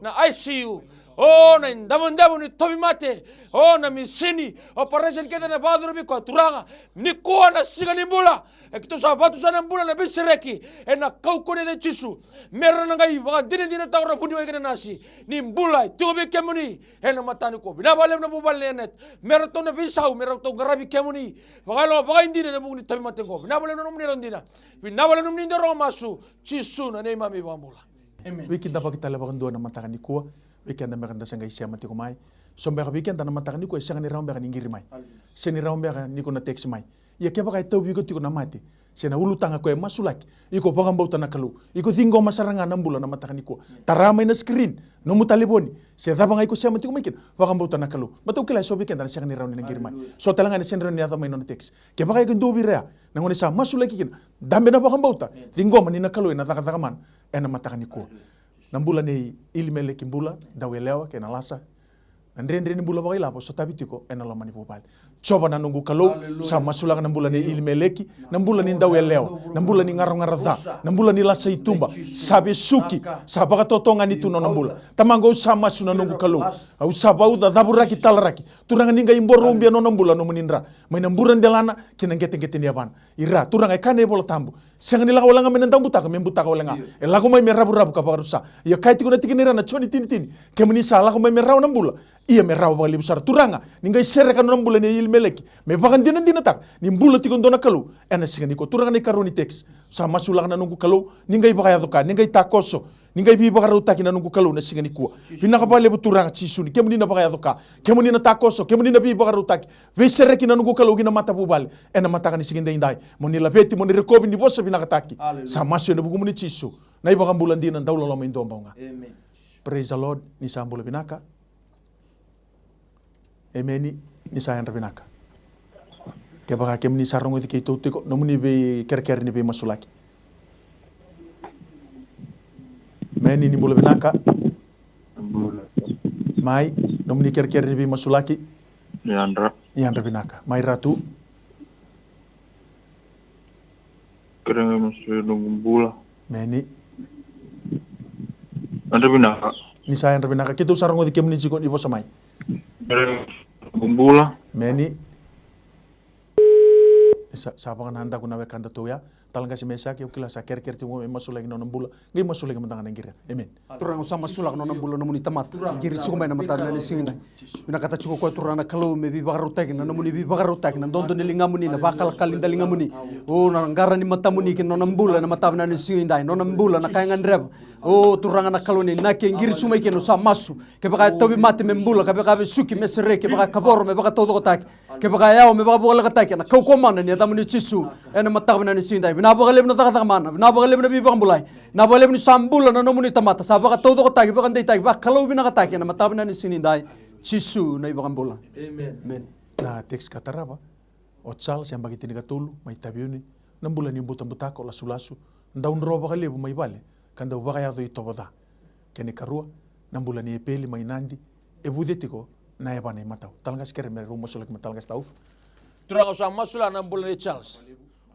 na I C U. O, na idavodavo ni tauvimate. O, na misini, operation kece na vakacuru vei koya, Turaga. Nikua na siga ni bula. E keitou sa vatu sa na bula na veisereki ena kaukauwa ni yaca i Jisu. Me ra na qai vakadinadinataka na vuniwai kei na nasi ni bula e tiko vei kemuni ena mataka nikua. Vinaka vakalevu na vuvale nei Anet. Me ratou na veisau, me ratou qaravi kemuni vakayalo, vakaidina ena vuku ni tauvimate qo. Vinaka vakalevu na nomuni yalodina. Vinaka vakalevu na nomuni dau rogo masu. Jisu na neimami iVakabula. Emeni. Veikidavaki tale vakadua na mataka nikua, vei keda beka da se qai sema tiko mai. So beka vei keda na mataka nikua e sega ni rawa beka ni qiri mai. Haleluya. Sega ni rawa beka ni ko na text mai. Ia kevaka e tauvi iko tiko na mate se na ulutaga ko e masulaki, iko vakabauta na Kalou, iko ciqoma sara ga na bula na mataka nikua. Tara mai na screen, nomu talevoni, se cava ga iko sema tiko mai kina, vakabauta na Kalou. Baleta au kila e so vei keda na sega ni rawa ni na qiri mai. Haleluya. So tale ga na sega ni rawa ni yaco mai nona text. Kevaka iko dua vei ira ya, na gone sa masulaki kina, dabe na vakabauta, ciqoma ni na Kalou ena cakacaka mana ena mataka nikua. Na bula nei Ilimeleki Bula Dauyalewa kei na Lasa. Na dredre ni bula vakailavo sotavi tiko ena loma ni vuvale. Jiova na noqu Kalou, sa masulaka na bula nei Ilimeleki, na bula ni Dauyalewa, na bula ni garogaro ca, na bula ni Lasa Ituba, sa vesuki, sa vakatotogani tu nona bula. Tamaqu, au sa masu na noqu Kalou. Au sa vauca, cavuraki, talaraki. Turaga, ni qai boro ubia nona bula nomuni dra, mai na bure delana ki na qeteqete ni yavana. Ira, Turaga, e kaya na iVola Tabu, sega ni lako wale ga mai na daubutako me butako wale ga. Io. E lako mai me ravuravu ka vakarusa. Ia kaya tiko na tikina ira na Joni tinitini, kemuni sa lako mai me rawa na bula, ia me rawa vakalevu sara. Turaga, ni qai sereka nona bula nei Ilimeleki, me vakadinadinataka ni bula tiko dua na Kalou ena siga nikua. Turaga, na ikarua ni text, sa masulaka na noqu Kalou, ni qai vakayaco ka, ni qai takoso, ni qai veivakarautaki na noqu Kalou na siga nikua. Vinaka vakalevu Turaga Jisu, ni kemuni na vakayaco ka, kemuni na takoso, kemuni na veivakarautaki. Veisereki na noqu Kalou ki na matavuvale ena mataka ni siga edaidai. Mo ni laveti, mo ni rokovi, ni vosa vinakataki. Haleluya. Sa masu ena vukumuni Jisu, na iVakabula dina, dauloloma e dua bau ga. Emeni. Praise the Lord, ni sa bula vinaka. Emeni, ni sa yadra vinaka. Kevaka kemuni sa rogoci keitou tiko, nomuni veikerekere ni veimasulaki. Emeni, ni bula vinaka. Mai, nomuni kerekere ni veimasulaki. Ni yadra. Ni yadra vinaka. Mai Ratu. Kerekere ni masulaki noqu bula. Emeni. Yadra vinaka. Ni sa yadra vinaka. Keitou sa rogoci kemuni tiko, ni vosa mai. Kerekere ni masulaki noqu bula. Emeni. Sa, sa vakanadaku na wekadatou ya. Talatala qase Mesaki, au kila sa kerekere tiko me masulaki nona bula. Qai masulaki mada ga na qiri. Emeni. Turaga, au sa masulaka nona bula nomuni tamata. Qiri tiko mai na mataka ni siga edai. Vinakata tiko o koya Turaga na Kalou me veivakarautaki, na nomuni veivakarautaki, na dodo ni ligamuni, na vakalakala ni daligamuni. O na qara ni matamuni kei na nona bula ena mataka ni siga edai. Nona bula, na ka e gadreva. O Turaga na Kalou, na inaki e qiri tiko mai kina, au sa masu. Kevaka e tauvimate me bula, kevaka e vesuki me sereki, kevaka e kavoro me vakataucokotaki. Kevaka e yawa me vakavukalekataki, ena kaukauwa mana ni yacamuni Jisu, ena mataka vinaka ni siga edai. Vinaka vakalevu na cakacaka mana, vinaka vakalevu na veivakabulai, vinaka vakalevu ni sa bula na nomuni tamata, sa vakataucokotaki, vakadeitaki, vakalouvinakataki, ena mataka vinaka ni siga edai. Jisu na iVakabula. Emeni. Emeni. Na text ka tarava, o Charles, yabaki tinikatolu, mai Taveuni, na bula ni butabutako, lasulasu, daudro vakalevu mai vale, ka dau vakayaco i tovo ca. Kena ikarua, na bula nei Epeli mai Nadi, e vuce tiko na yavana i matau. Talatala Qase, kere me rau masulaki mai, Talatala Qase Taufa. Turaga, au sa masulaka na bula nei Charles.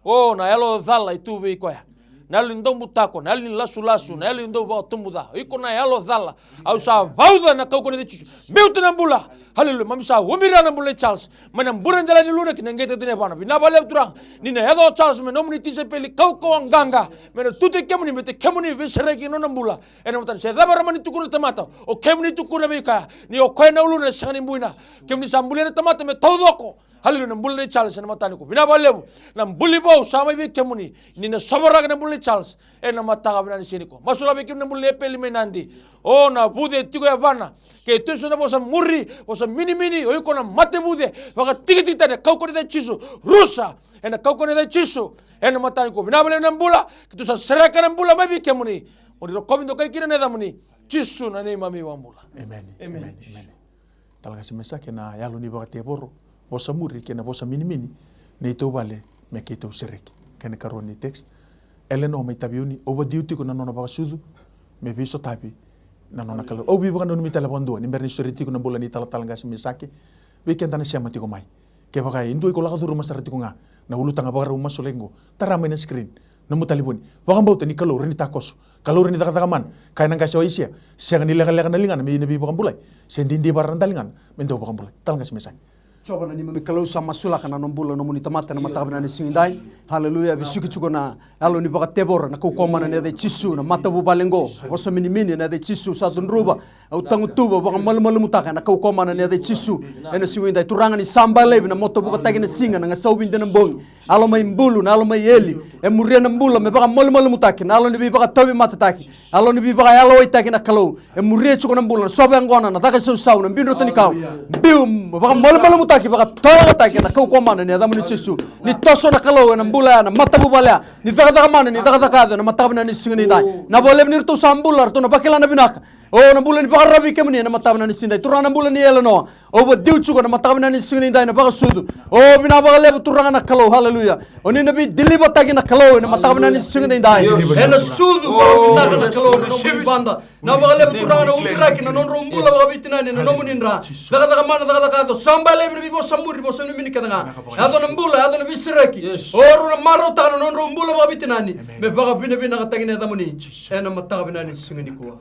O, na yalo cala e tu vei koya. Na yalo ni dau butako, na yalo ni lasulasu, na yalo ni dau vakatubu ca. Iko na yalo cala. Au sa vauca ena kaukauwa ni yaca i Jisu. Biuta na bula. Haleluya. Keimami sa ubi rawa na bula nei Charles mai na bure dela ni uluna ki na qeteqete ni yavana. Vinaka vakalevu Turaga, ni na yaco o Charles me nomuni tisaipeli kaukauwa qaqa, me na tu vei kemuni, me vei kemuni veisereki na nona bula. Ena mataka nikua, se cava era mani tukuna na tamata, o kemuni tukuna vei koya ni o koya na uluna, e sega ni buina. Kemuni sa bulia na tamata me taucoko. Haleluya, na bula nei Charles ena mataka nikua. Vinaka vakalevu. Na buli vou sa mai vei kemuni, ni na sovaraka na bula nei Charles ena mataka vinaka ni siga nikua. Masulaka vei kemuni na bula nei Epeli mai Nadi. O, na vuce e tiko e yavana. Keitou sa na vosa muri, vosa minimini, o iko na mate vuce. Vakatikitiki tani ena kaukauwa ni yaca i Jisu. Rusa ena kaukauwa ni yaca i Jisu. Ena mataka nikua, vinaka vakalevu na bula. Keitou sa sereka na bula mai vei kemuni. Mo ni rokovi, dokai kina na yacamuni. Jisu na neimami iVakabula. Emeni. Emeni. Emeni. Emeni. Talatala Qase Mesake, na yalo ni vakatevoro, vosa muri kei na vosa minimini, neitou vale me keitou sereki. Kena ikarua ni text, Elenoa mai Taveuni, au vadiu tiko na nona vakasucu me veisotavi na nona Kalou. Au veivakananumi tale vakadua ni bera ni sureti tiko na bula nei Talatala Qase Mesake. Vei keda na sema tiko mai, kevaka e dua iko lako curuma sara tiko ga na ulutaga vakarau masulaki qo, tara mai na screen nomu talevoni. Vakabauta ni Kalou rawa ni takoso, Kalou rawa ni cakacaka mana. Kaya na qase o Aisea, sega ni lekaleka na ligana me ia na veivakabulai, se didivara na daligana me dau vakabulai. Talatala Qase Mesake. Jiova na neimami Kalou, sa masulaka na nona bula na nomuni tamata ena mataka vinaka ni siga edai. Haleluya. Vesuki tiko na yalo ni vakatevoro ena kaukauwa mana ni yaca i Jisu, na matavuvale qo. Vosa minimini ena yaca i Jisu, sa cudruva. Au tagutuva, vakamalumalumutaka ena kaukauwa mana ni yaca i Jisu. Ena siga edai Turaga, ni sa bale laivi na moto vukataki na siga, na gasau vidi ena bogi. Yalo mai bulu, na yalo mai eli. E muria na bula me vakamalumalumutaki, na yalo ni veivakatauvimate, yalo ni veivakayalowaitaki na Kalou. E muria tiko na bula, na sova yaqona, na caka isausau, na bidrotani kau. Biu, vakamalumalumutaki, vakatotogotaki ena kaukauwa mana ni yacamuni Jisu. Ni toso na Kalou ena bula ya, na matavuvale ya. Ni cakacaka mana, ni cakacaka yaco ena mataka vinaka ni siga nidai. Vinaka vakalevu ni ratou sa bula, ratou na vakila na vinaka. O, na bula ni vakararavi kemuni ena mataka vinaka ni siga nidai. Turaga, na bula nei Elenoa. O, vadiu tiko ena mataka vinaka ni siga nidai na vakasucu. O, vinaka vakalevu Turaga na Kalou, haleluya. O ni na veidilivataki na Kalou ena mataka vinaka ni siga nidai. Ena sucu vakavinaka na Kalou ena nomuni vada. Vinaka vakalevu Turaga na ubiraki na nodrau bula vakaveitinani ena nomuni dra. Cakacaka mana, cakacaka yaco. Sa bale laivi na veivosa muri, vosa minimini kece ga. Yaco na bula, yaco na veisereki. O, rau na marautaka na nodrau bula vakaveitinani me vakavinavinakataki na yacamuni ena mataka vinaka ni siga nikua.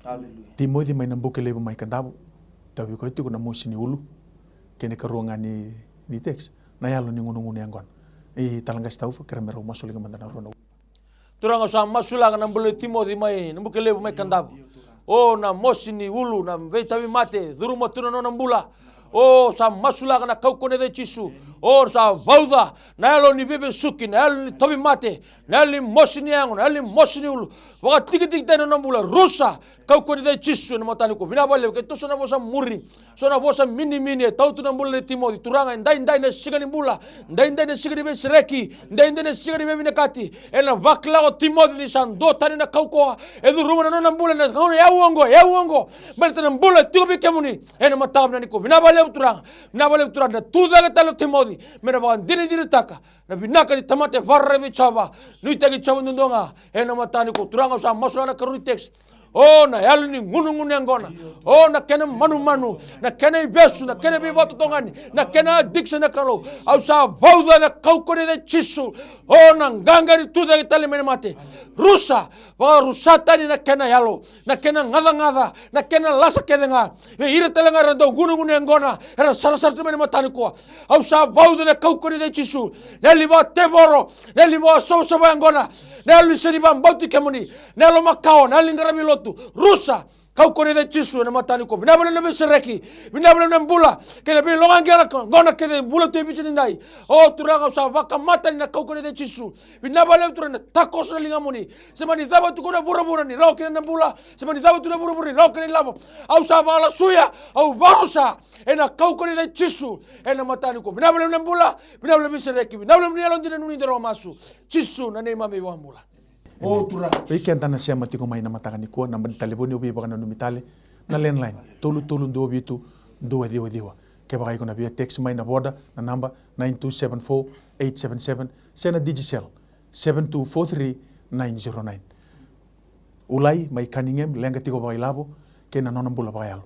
Haleluya. Timoci mai Nabukelevu mai Kadavu. Tauvi koya tiko na mosi ni ulu. Kena ikarua ga ni, ni text, na yalo ni gunugunu yaqona. I Talatala Qase Taufa, kere me rau masulaki mada na rua na ulu. Turaga, au sa masulaka na bula nei Timoci mai Nabukelevu mai Kadavu. O, na mosi ni ulu, na veitauvimate, curuma tu na nona bula. O, sa masulaka ena kaukauwa ni yaca i Jisu. O, sa vauca na yalo ni veivesuki, na yalo ni tauvimate, na yalo ni mosi ni yago, na yalo ni mosi ni ulu. Vakatikitiki tani na nona bula, rusa, kaukauwa ni yaca i Jisu ena mataka nikua. Vinaka vakalevu, keitou sa na vosa muri, sa na vosa minimini, e tau tu na bula nei Timoci. Turaga, edaidai na siga ni bula, edaidai na siga ni veisereki, edaidai na siga ni veivinakati. Ena vakila o Timoci ni sa dua tani na kaukauwa e curuma na nona bula ena gauna yau oqo, yau oqo. Baleta na bula e tiko vei kemuni ena mataka vinaka nikua. Vinaka vakalevu Turaga, vinaka vakalevu Turaga, na tucake tale o Timoci me na vakadinadinataka na vinaka ni tamata e vakararavi vei Jiova, nuitaki Jiova duadua ga. Ena mataka nikua Turaga, au sa masulaka na ikarua ni text. O, na yalo ni gunugunu yaqona. O, na kena manumanu, na kena ivesu, na kena veivakatotogani, na kena addiction na Kalou. Au sa vauca ena kaukauwa ni yaca i Jisu. O, na qaqa ni tucake tale mai na mate. Rusa, vakarusa tani na kena yalo, na kena gacagaca, na kena lasa kece ga. Vei ira tale ga era dau gunugunu yaqona, era sarasara tu mai ena mataka nikua. Au sa vauca ena kaukauwa ni yaca i Jisu. Na yalo ni vakatevoro, na yalo ni vakasavasava yaqona, na yalo ni sega ni vakabauti kemuni, na yalo makawa, na yalo ni qaravi lotu. Rusa, kaukauwa ni yaca i Jisu ena mataka nikua. Vinaka vakalevu na veisereki, vinaka vakalevu na bula kei na veiloga qo na ka, qo na kece bula tu e Viti nidai. O Turaga, au sa vakamata yani ena kaukauwa ni yaca i Jisu. Vinaka vakalevu Turaga, na takoso na ligamuni. Se mani cava tu ko na vuravura ni rawa kina na bula, se mani cava tu na vuravura ni rawa kina na ilavo, au sa vakalasuya, au vakarusa ena kaukauwa ni yaca i Jisu ena mataka nikua. Vinaka vakalevu na bula, vinaka vakalevu na veisereki, vinaka vakalevu na yalodina ni nomuni dau masu. Jisu na neimami iVakabula. O Turaga. Vei keda na sema tiko mai ena mataka nikua, na naba ni talevoni au veivakananumi tale, na landline, tolu tolu dua vitu dua ciwa ciwa. Kevaka iko na via text mai na Voda, na naba nine two seven four eight seven seven, se na Digicel, seven two four three nine zero nine. Ulai mai Cunningham, leqa tiko vakailavo, kei na nona bula vakayalo.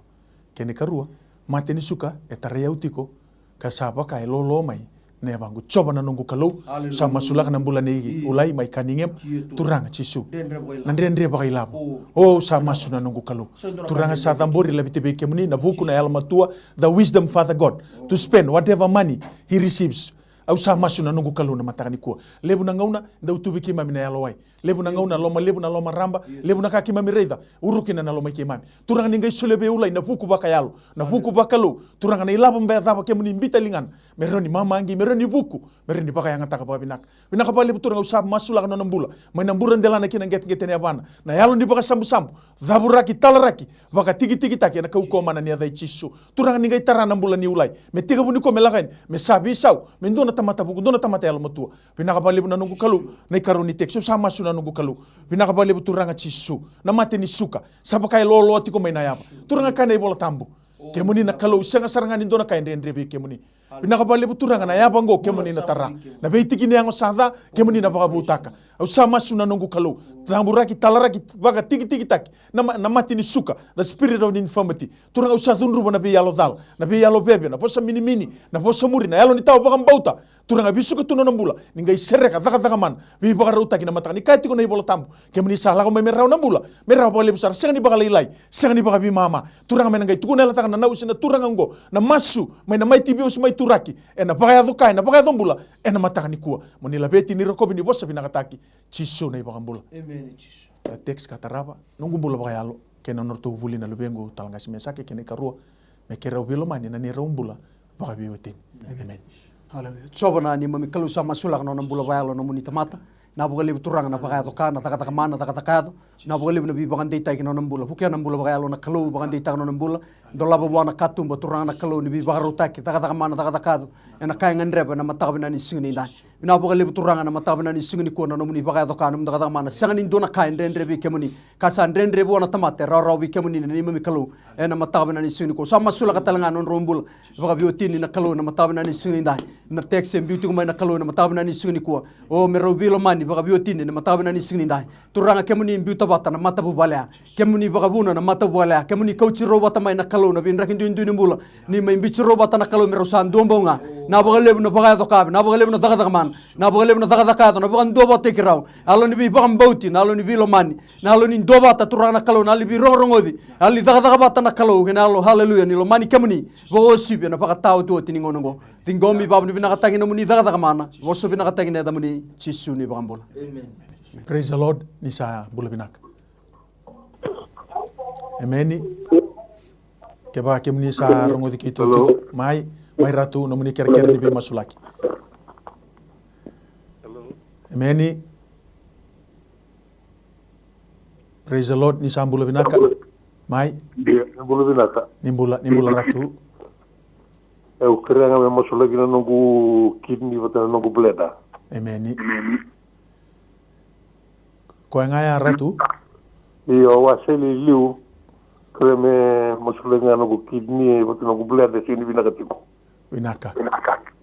Kena ikarua, mate ni suka e tarai au tiko, ka sa vaka e loloa mai na yavaqu. Jiova na noqu Kalou, sa masulaka na bula nei Ulai mai Cunningham. Turaga Jisu, na dredre vakailavo. O, sa masu na noqu Kalou. Turaga, sa cabori laveti vei kemuni na vuku, na yalomatua, the wisdom, Father God, to spend whatever money he receives. Au sa masu na noqu Kalou na mataka nikua. Levu na gauna dau tu vei keimami na yalowai. Levu na gauna loma levu, na loma raba. Levu na ka keimami raica, uru kina na loma i keimami. Turaga, ni qai solia vei Ulai na vuku vakayalo, na vuku vakalou. Turaga, na ilavo beka cava kemuni biuta ligana, me rawa ni mamaqi, me rawa ni vuku, me rawa ni vakayagataka vakavinaka. Vinaka vakalevu Turaga, au sa masulaka na nona bula mai na bura delana ki na qeteqete ni yavana. Na yalo ni vakasabusabu, cavuraki, talaraki, vakatikitikitaki ena kaukauwa mana ni yaca i Jisu. Turaga, ni qai tara na bula ni Ulai, me tekivu nikua me lako yani, me sa veisau me dua na tamata vuku, dua na tamata yalomatua. Vinaka vakalevu na noqu Kalou, na ikarua ni tekisi, au sa masu na noqu Kalou. Vinaka vakalevu Turaga Jisu, na mate ni suka sa vaka e loloa tiko mai na yava. Turaga, kaya na iVola Tabu, kemuni na Kalou, sega sara ga ni dua na ka e dredre vei kemuni. Vinaka vakalevu Turaga, na yava oqo kemuni na tara. Na veitiki ni yago sa ca, kemuni na vakavoutaka. Au sa masu na noqu Kalou, cavuraki, talaraki, vakatikitikitaki na, ma-, na mate ni suka, the spirit of infirmity. Turaga, au sa cudruva na veiyalo cala, na veiyalo veve, na vosa minimini, na vosa muri, na yalo ni tawa vakabauta. Turaga, vesuka tu na nona bula, ni qai sereka, cakacaka mana, veivakarautaki na mataka. Ni kaya tiko na iVola Tabu, kemuni sa lako mai me rawa na bula, me rawa vakalevu sara, sega ni vakalailai, sega ni vakaveimama. Turaga, me na qai tukuna yalataka na nausi na turaga oqo na masu mai na Mai T V Office mai Turaki, ena vakayaco ka, ena vakayaco bula ena mataka nikua. Mo ni laveti, ni rokovi, ni vosa vinakataki, Jisu na iVakabula. Emeni, Jisu. Na text ka tarava, noqu bula vakayalo kei na nodratou vuli na luvequ Talaqasi Mesake, kei na ikarua, me keirau veilomani na neirau bula vakaveiwatini. Emeni. Haleluya. Jiova na neimami Kalou, sa masulaka na nona bula vakayalo na nomuni tamata. Vinaka vakalevu Turaga na vakayaco ka, na cakacaka mana, cakacaka yaco. Vinaka vakalevu na veivakadeitaki na nona bula. Vukea na bula vakayalo na Kalou, vakadeitaka na nona bula. Dolava vua na katuba Turaga na Kalou ni veivakarautaki, cakacaka mana, cakacaka yaco, ena ka e gadreva ena mataka vinaka ni siga nidai. Vinaka vakalevu Turaga na mataka vinaka ni siga nikua na nomuni vakayaco ka, na nomuni cakacaka mana. Sega ni dua na ka e dredre vei kemuni. Ka sa dredre vua na tamata e rawarawa vei kemuni na neimami Kalou. Ena mataka vinaka ni siga nikua, sa masulaka tale ga na nodrau bula vakaveiwatini na Kalou ena mataka vinaka ni siga nidai. Na text e biu tiko mai na Kalou ena mataka vinaka ni siga nikua, o, me rau veilomani vakaveiwatini ena mataka vinaka ni siga nidai. Turaga, kemuni biuta vata na matavuvale ya. Kemuni vakavuna na matavuvale ya. Kemuni kauti rau vata mai na Kalou na veidraki duidui ni bula. Ni mai biuti rau vata na Kalou me rau sa dua bau ga. Vinaka vakalevu na vakayaco ka, vinaka vakalevu na cakacaka mana, vinaka vakalevu na cakacaka yaco, na vakaduavatataki rau. Yalo ni veivakabauti, na yalo ni veilomani, na yalo ni duavata Turaga na Kalou, na yalo ni veirogorogoci, yalo ni cakacaka vata na Kalou, kei na yalo, haleluya, ni lomani kemuni vakauasivi ena vakataotioti ni gauna oqo. Ciqomi, vakavinavinakataki na nomuni cakacaka mana, vosa vinakataki na yacamuni, Jisu na iVakabula. Emeni. Praise the Lord, ni sa bula vinaka. Emeni. Kevaka kemuni sa rogoci keitou tiko, mai, mai Ratu, nomuni kerekere ni veimasulaki. Emeni. Praise the Lord, ni sa bula vinaka. Mai. Ia, ni bula vinaka. Ni bula, ni bula Ratu. E, au kerea ga me masulaki na noqu kidney vata na noqu bladder. Emeni. Koya ga ya Ratu? Io, au a sele i liu. Kerea me masulaki ga noqu kidney vata noqu bladder, sega ni vinaka tiko. Vinaka.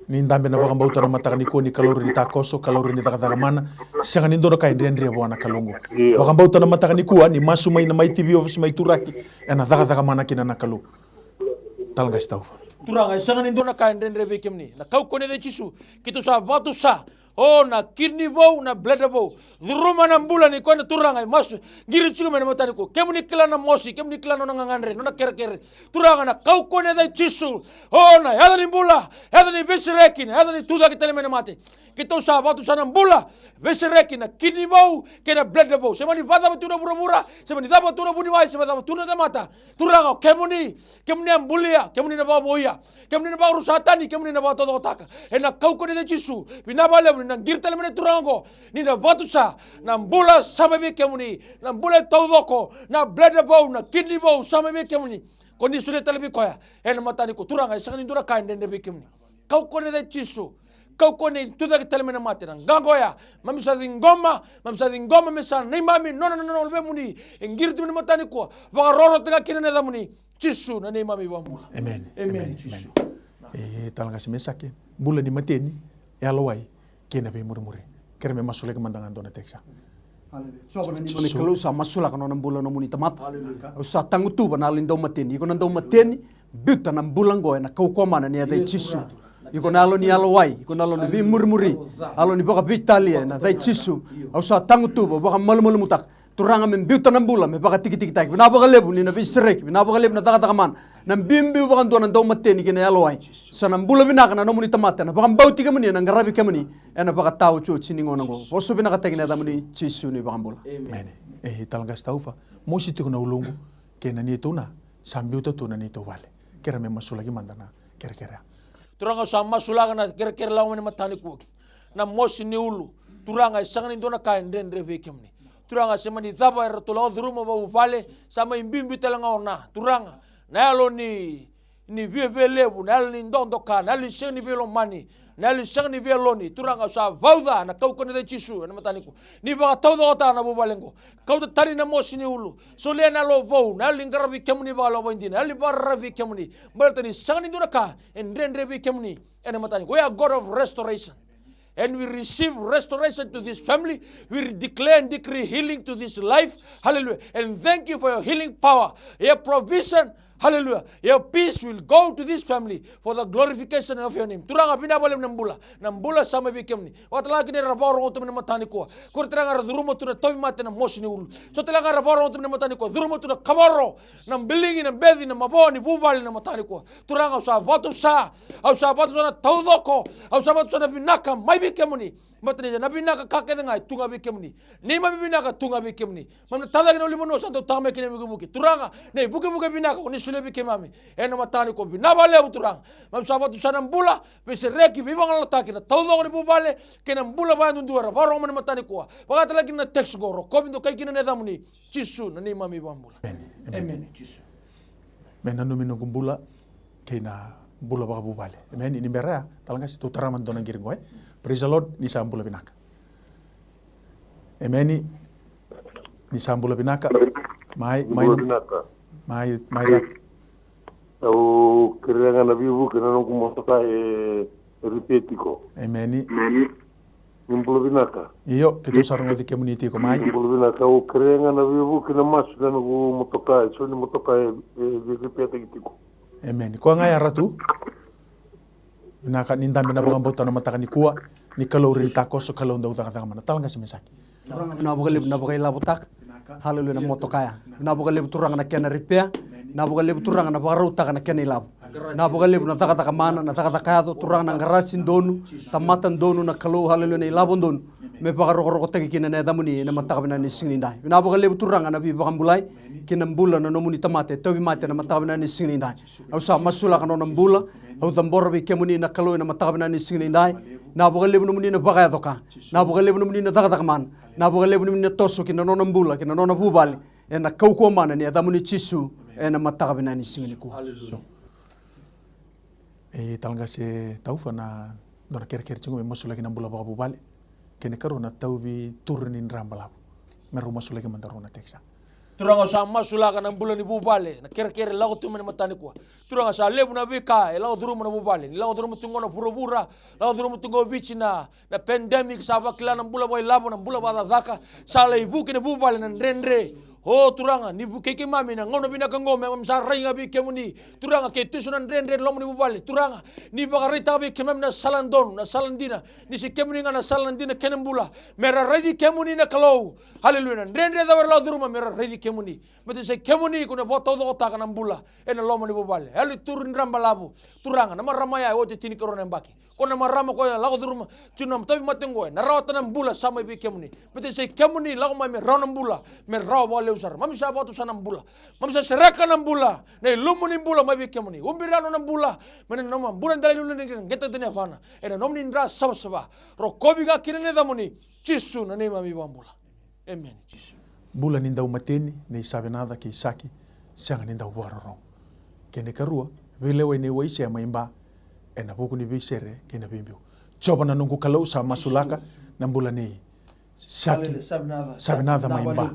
Ni dabe na vakabauta na mataka nikua ni kalougata ni takoso, kalougata ni cakacaka mana. Sega ni dua na ka e dredre vua na Kalou oqo. Io. Vakabauta na mataka nikua ni masu mai na Mai T V Office mai Turaki, ena cakacaka mana kina na Kalou. Talaqasi Taufa. Turaga, e sega ni dua na ka e dredre vei kemuni. Na kaukauwa ni yaca i Jisu, keitou sa vakatusa. O, na kidney vou, na bladder vou. Curuma na bula ni koya na turaga e masu. Qiri tiko mai na mataka nikua. Kemuni kila na mosi, kemuni kila na nona gagadre, nona kerekere. Turaga, na kaukauwa ni yaca i Jisu. O, na yaca ni bula, yaca ni veisereki, na yaca ni tucake tale mai na mate. Keitou sa vakatusa na bula, veisereki, na kidney vou kei na bladder vou. Se mani vakacava tu na vuravura, se mani cava tu na vuniwai, se mani cava tu na tamata. Turaga, o kemuni, kemuni a bulia, kemuni na vakavouya, kemuni na vakarusa tani, kemuni na vakataucokotaka. Ena kaukauwa ni yaca i Jisu, vinaka vakalevu ni na qiri tale mai na turaga oqo, ni na vakatusa na bula sa mai vei kemuni, na bula e taucoko, na bladder vou, na kidney vou sa mai vei kemuni. Ko ni solia tale vei koya ena mataka nikua. Turaga, e sega ni dua na ka e dredre vei kemuni. Kaukauwa ni yaca i Jisu. Kaukauwa ni tucake tale mai na mate. Na qaqa oya, mami sa ciqoma, mami sa ciqoma me sa neimami, nona, nona, nona, luvemuni. E qiri tu mai na mataka nikua. Vakarorotaka kina na yacamuni. Jisu na neimami iVakabula. Emeni. Emeni, Jisu. E, Talaqasi Mesake, bula ni mateni, yalowai kei na veimurimuri. Kerea me masulaki mada ga dua na tekisa. Jiova na neimami Kalou, sa masulaka na nona bula na nomuni tamata. Au sa tagutuva na yalo ni daumateni. Iko na daumateni, biuta na bula oqo ena kaukauwa mana ni yaca i Jisu. Iko na yalo ni yalowai, iko na yalo ni veimurimuri, yalo ni vakaveitalia ena yaca i Jisu. Au sa tagutuva, vakamalumalumutaka. Turaga, me biuta na bula me vakatikitikitaki. Vinaka vakalevu ni na veisereki, vinaka vakalevu na cakacaka mana. Na biubiu vakadua na daumateni kei na yalowai. Sa na bula vinaka na nomuni tamata, ena vakabauti kemuni, ena qaravi kemuni ena vakataotioti ni gauna oqo. Vosa vinakataki na yacamuni Jisu na iVakabula. Emeni. E, talatala Qase Taufa, mosi tiko na uluqu kei na neitou na, sa biuta tu na neitou vale. Kerea me masulaki mada na kerekere. Turaga, au sa masulaka na kerekere lako mai na mataka nikua. Na mosi ni ulu, Turaga, e sega ni dua na ka e dredre vei kemuni. Turaga, se mani cava eratou lako curuma vakavuvale, sa mai biubiu tale ga o Na. Turaga, na yalo ni, ni viavialevu, na yalo ni dodoka, na yalo ni sega ni veilomani, na yalo ni sega ni veiyaloni. Turaga, au sa vauca ena kaukauwa ni yaca i Jisu ena mataka nikua. Ni vakataucokotaka na vuvale oqo. Kauta tani na mosi ni ulu. Solia na yalo vou, na yalo ni qaravi kemuni vakayalo vakaidina, na yalo ni vakararavi vei kemuni. Baleta ni sega ni dua na ka e dredre vei kemuni ena mataka nikua. You are God of restoration. And we receive restoration to this family. We declare and decree healing to this life. Hallelujah. And thank you for your healing power, your provision. Hallelujah. Your peace will go to this family for the glorification of your name. Turaga, vinaka vakalevu na bula. Na bula sa mai vei kemuni. Vakatalega kina era vakarorogo tu mai na mataka nikua. Ko ira tale ga era curuma tu na tauvimate, na mosi ni ulu. So tale ga era vakarorogo tu mai na mataka nikua. Curuma tu na kavoro, na biligi, na beci, na mavoa ni vuvale na mataka nikua. Turaga, au sa vakatusa. Au sa vakatusa na taucoko. Au sa vakatusa na vinaka mai vei kemuni. Baleta ni na vinaka ka kece ga e tu ga vei kemuni. Neimami vinaka tu ga vei kemuni. Mami na tacake na ulunivanua sa dau taka mai kina ivukevuke. Turaga, na ivukevuke vinaka oni solia vei keimami ena mataka nikua. Vinaka vakalevu Turaga. Mami sa vakatusa na bula, veisereki, veivagalalataki, na taucoko ni vuvale kei na bula vakayadudua era vakarorogo mai na mataka nikua. Vakatalega kina na text qo, rokovi, dokai kina na yacamuni. Jisu na neimami iVakabula. Emeni. Emeni. Emeni, Jisu. Me nanumi noqu bula kei na bula vakavuvale. Emeni. Ni bera ya, talatala Qase, tou tara mada e dua na qiri qo, e. Praise the Lord, ni sa bula vinaka. Emeni. Ni sa bula vinaka. Mai, mai, bula vinaka. Mai, mai ra. Au kerea ga na veivuke na noqu motoka e, e repair tiko. Emeni. Emeni. Ni bula vinaka. Io, keitou sa rogoci kemuni tiko mai. Ni bula vinaka, au kerea ga na veivuke na masu na noqu motoka, e so ni motoka e, e, e repair taki tiko. Emeni. Koya ga ya Ratu. Vinaka, ni dabe na vakabauta na mataka nikua, ni Kalou ri ni takoso, Kalou dau cakacaka mana. Talatala Qase Mesaki. Vinaka vakalevu na vakailavotaka. Haleluya, na motoka ya. Vinaka vakalevu Turaga na kena repair. Vinaka vakalevu Turaga na vakarautaka na kena ilavo. Vinaka vakalevu na cakacaka mana, na cakacaka yaco Turaga na qaraji donu, tamata donu na Kalou, haleluya, na ilavo donu. Me vakarokorokotaki kina na yacamuni ena mataka vinaka ni siga nidai. Vinaka vakalevu Turaga na veivakabulai kei na bula na nomuni tamata e tauvimate ena mataka vinaka ni siga nidai. Au sa masulaka na nona bula. Au cabora vei kemuni na Kalou ena mataka vinaka ni siga nidai. Vinaka vakalevu nomuni na vakayaco ka. Vinaka vakalevu nomuni na cakacaka mana. Vinaka vakalevu nomuni na toso ki na nona bula, ki na nona vuvale. Ena kaukauwa mana ni yacamuni Jisu, ena mataka vinaka ni siga nikua. Haleluya. E, talatala Qase Taufa, na dua na kerekere tiko me masulaki na bula vakavuvale. Kena ikarua na tauvi turu ni dra balavu. Me rau masulaki mada rua na tekisa. Turaga, au sa masulaka na bula ni vuvale, na kerekere lako tu mai na mataka nikua. Turaga, sa levu na veika e lako curuma na vuvale. Ni lako curuma tu qo na vuravura, lako curuma tu qo Viti na, na pandemic, sa vakila na bula vakailavo, na bula vakacakacaka, sa lai vuki na vuvale na dredre. O Turaga, ni vukei keimami na gauna vinaka oqo, me mami sa rai ga vei kemuni. Turaga, ke tu eso na dredre ena loma ni vuvale, Turaga, ni vakaraitaka vei keimami na sala donu, na sala dina, ni se kemuni ga na sala, na dina kei na bula. Me ra raici kemuni na Kalou. Haleluya. Na dredre cava era lako curuma, me ra raici kemuni. Baleta ni se kemuni ko na vakataucokotaka na bula ena loma ni vuvale. Yalo ni turu ni dra balavu. Turaga, na marama ya e oti e tinikarua na yabaki. Ko na marama ko ya lako curuma tiko na tauvimate oqo, ena rawata na bula sa mai vei kemuni. Baleta ni se kemuni lako mai me rawa na bula, me rawa vakalevu sara. Mami sa vakatusa na bula. Mami sa sereka na bula. Na ilumu ni bula mai vei kemuni. Ubi rawa na nona bula mai na nona bula dela ni ulunivanua kei na qeteqete ni yavana. Ena nomuni dra savasava. Rokovi ga kina na yacamuni. Jisu na neimami iVakabula. Emeni, Jisu. Bula ni daumateni, nei Savenaca kei Saki, sega ni dau vakarorogo. Kena ikarua, veilewai nei Waisea mai Ba, ena vuku ni veisere kei na veibiu. Jiova na noqu Kalou, sa masulaka na bula nei Saki. Haleluya. Sa vinaka. Sa vinaka mai ba.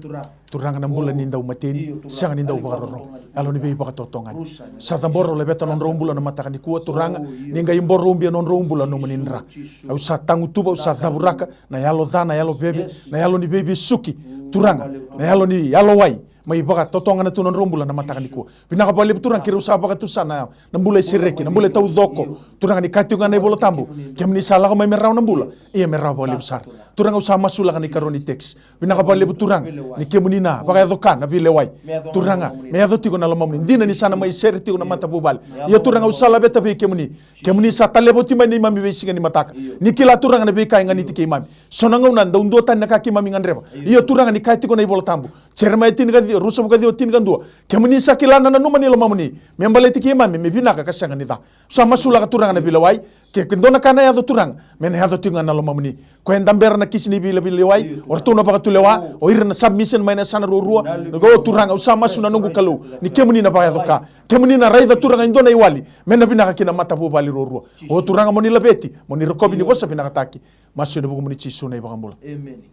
Turaga, na bula ni dau mateni, sega ni dau vakarorogo. Yalo ni veivakatotogani. Sa cabora, au laveta nodrau bula na mataka nikua, Turaga. Ni qai boro ubia nodrau bula nomuni dra. Au sa tagutuva, au sa cavuraka na yalo ca, na yalo veve, na yalo ni veivesuki, Turaga, na yalo ni yalowai. Mai vakatotogana tu nodrau bula na mataka nikua. Vinaka vakalevu Turaga, keirau sa vakatusa na, na bula e sereki, na bula e taucoko. Turaga, ni kaya tiko ga na iVola Tabu, kemuni sa lako mai me rawa na bula, ia me rawa vakalevu sara. Turaga, au sa masulaka na ikarua ni text. Vinaka vakalevu Turaga, ni kemuni na vakayaco ka na veilewai. Turaga, me yaco tiko na lomamuni. Dina ni sa na mai sere tiko na matavuvale, ia Turaga, au sa laveta vei kemuni. Kemuni sa taleva oti mai neimami veisiga ni mataka. Ni kila Turaga na veika e ganiti keimami. So na gauna dau duatani na ka keimami gadreva. Ia Turaga, ni kaya tiko na iVola Tabu, Jeremaia tinikaciwa, ruasagavulu ka ciwa, tinikadua. Kemuni sa kila na nanuma ni lomamuni me baleti keimami me vinaka ka sega ni ca. Sa masulaka Turaga na veilewai, ke, ke dua na ka na yaco Turaga, me na yaco tiko ga na lomamuni. Koya e dabera na kisi ni veilaveilewai, o ratou na vakatulewa, o ira na submission mai na yasana ruarua. O Turaga, au sa masu na noqu Kalou, ni kemuni na vakayaco ka. Kemuni na raica Turaga e dua na iwali me na vinaka ki na matavuvale ruarua. O Turaga, mo ni laveti, mo ni rokovi, ni vosa vinakataki. Masu ena vukumuni Jisu na iVakabula. Emeni.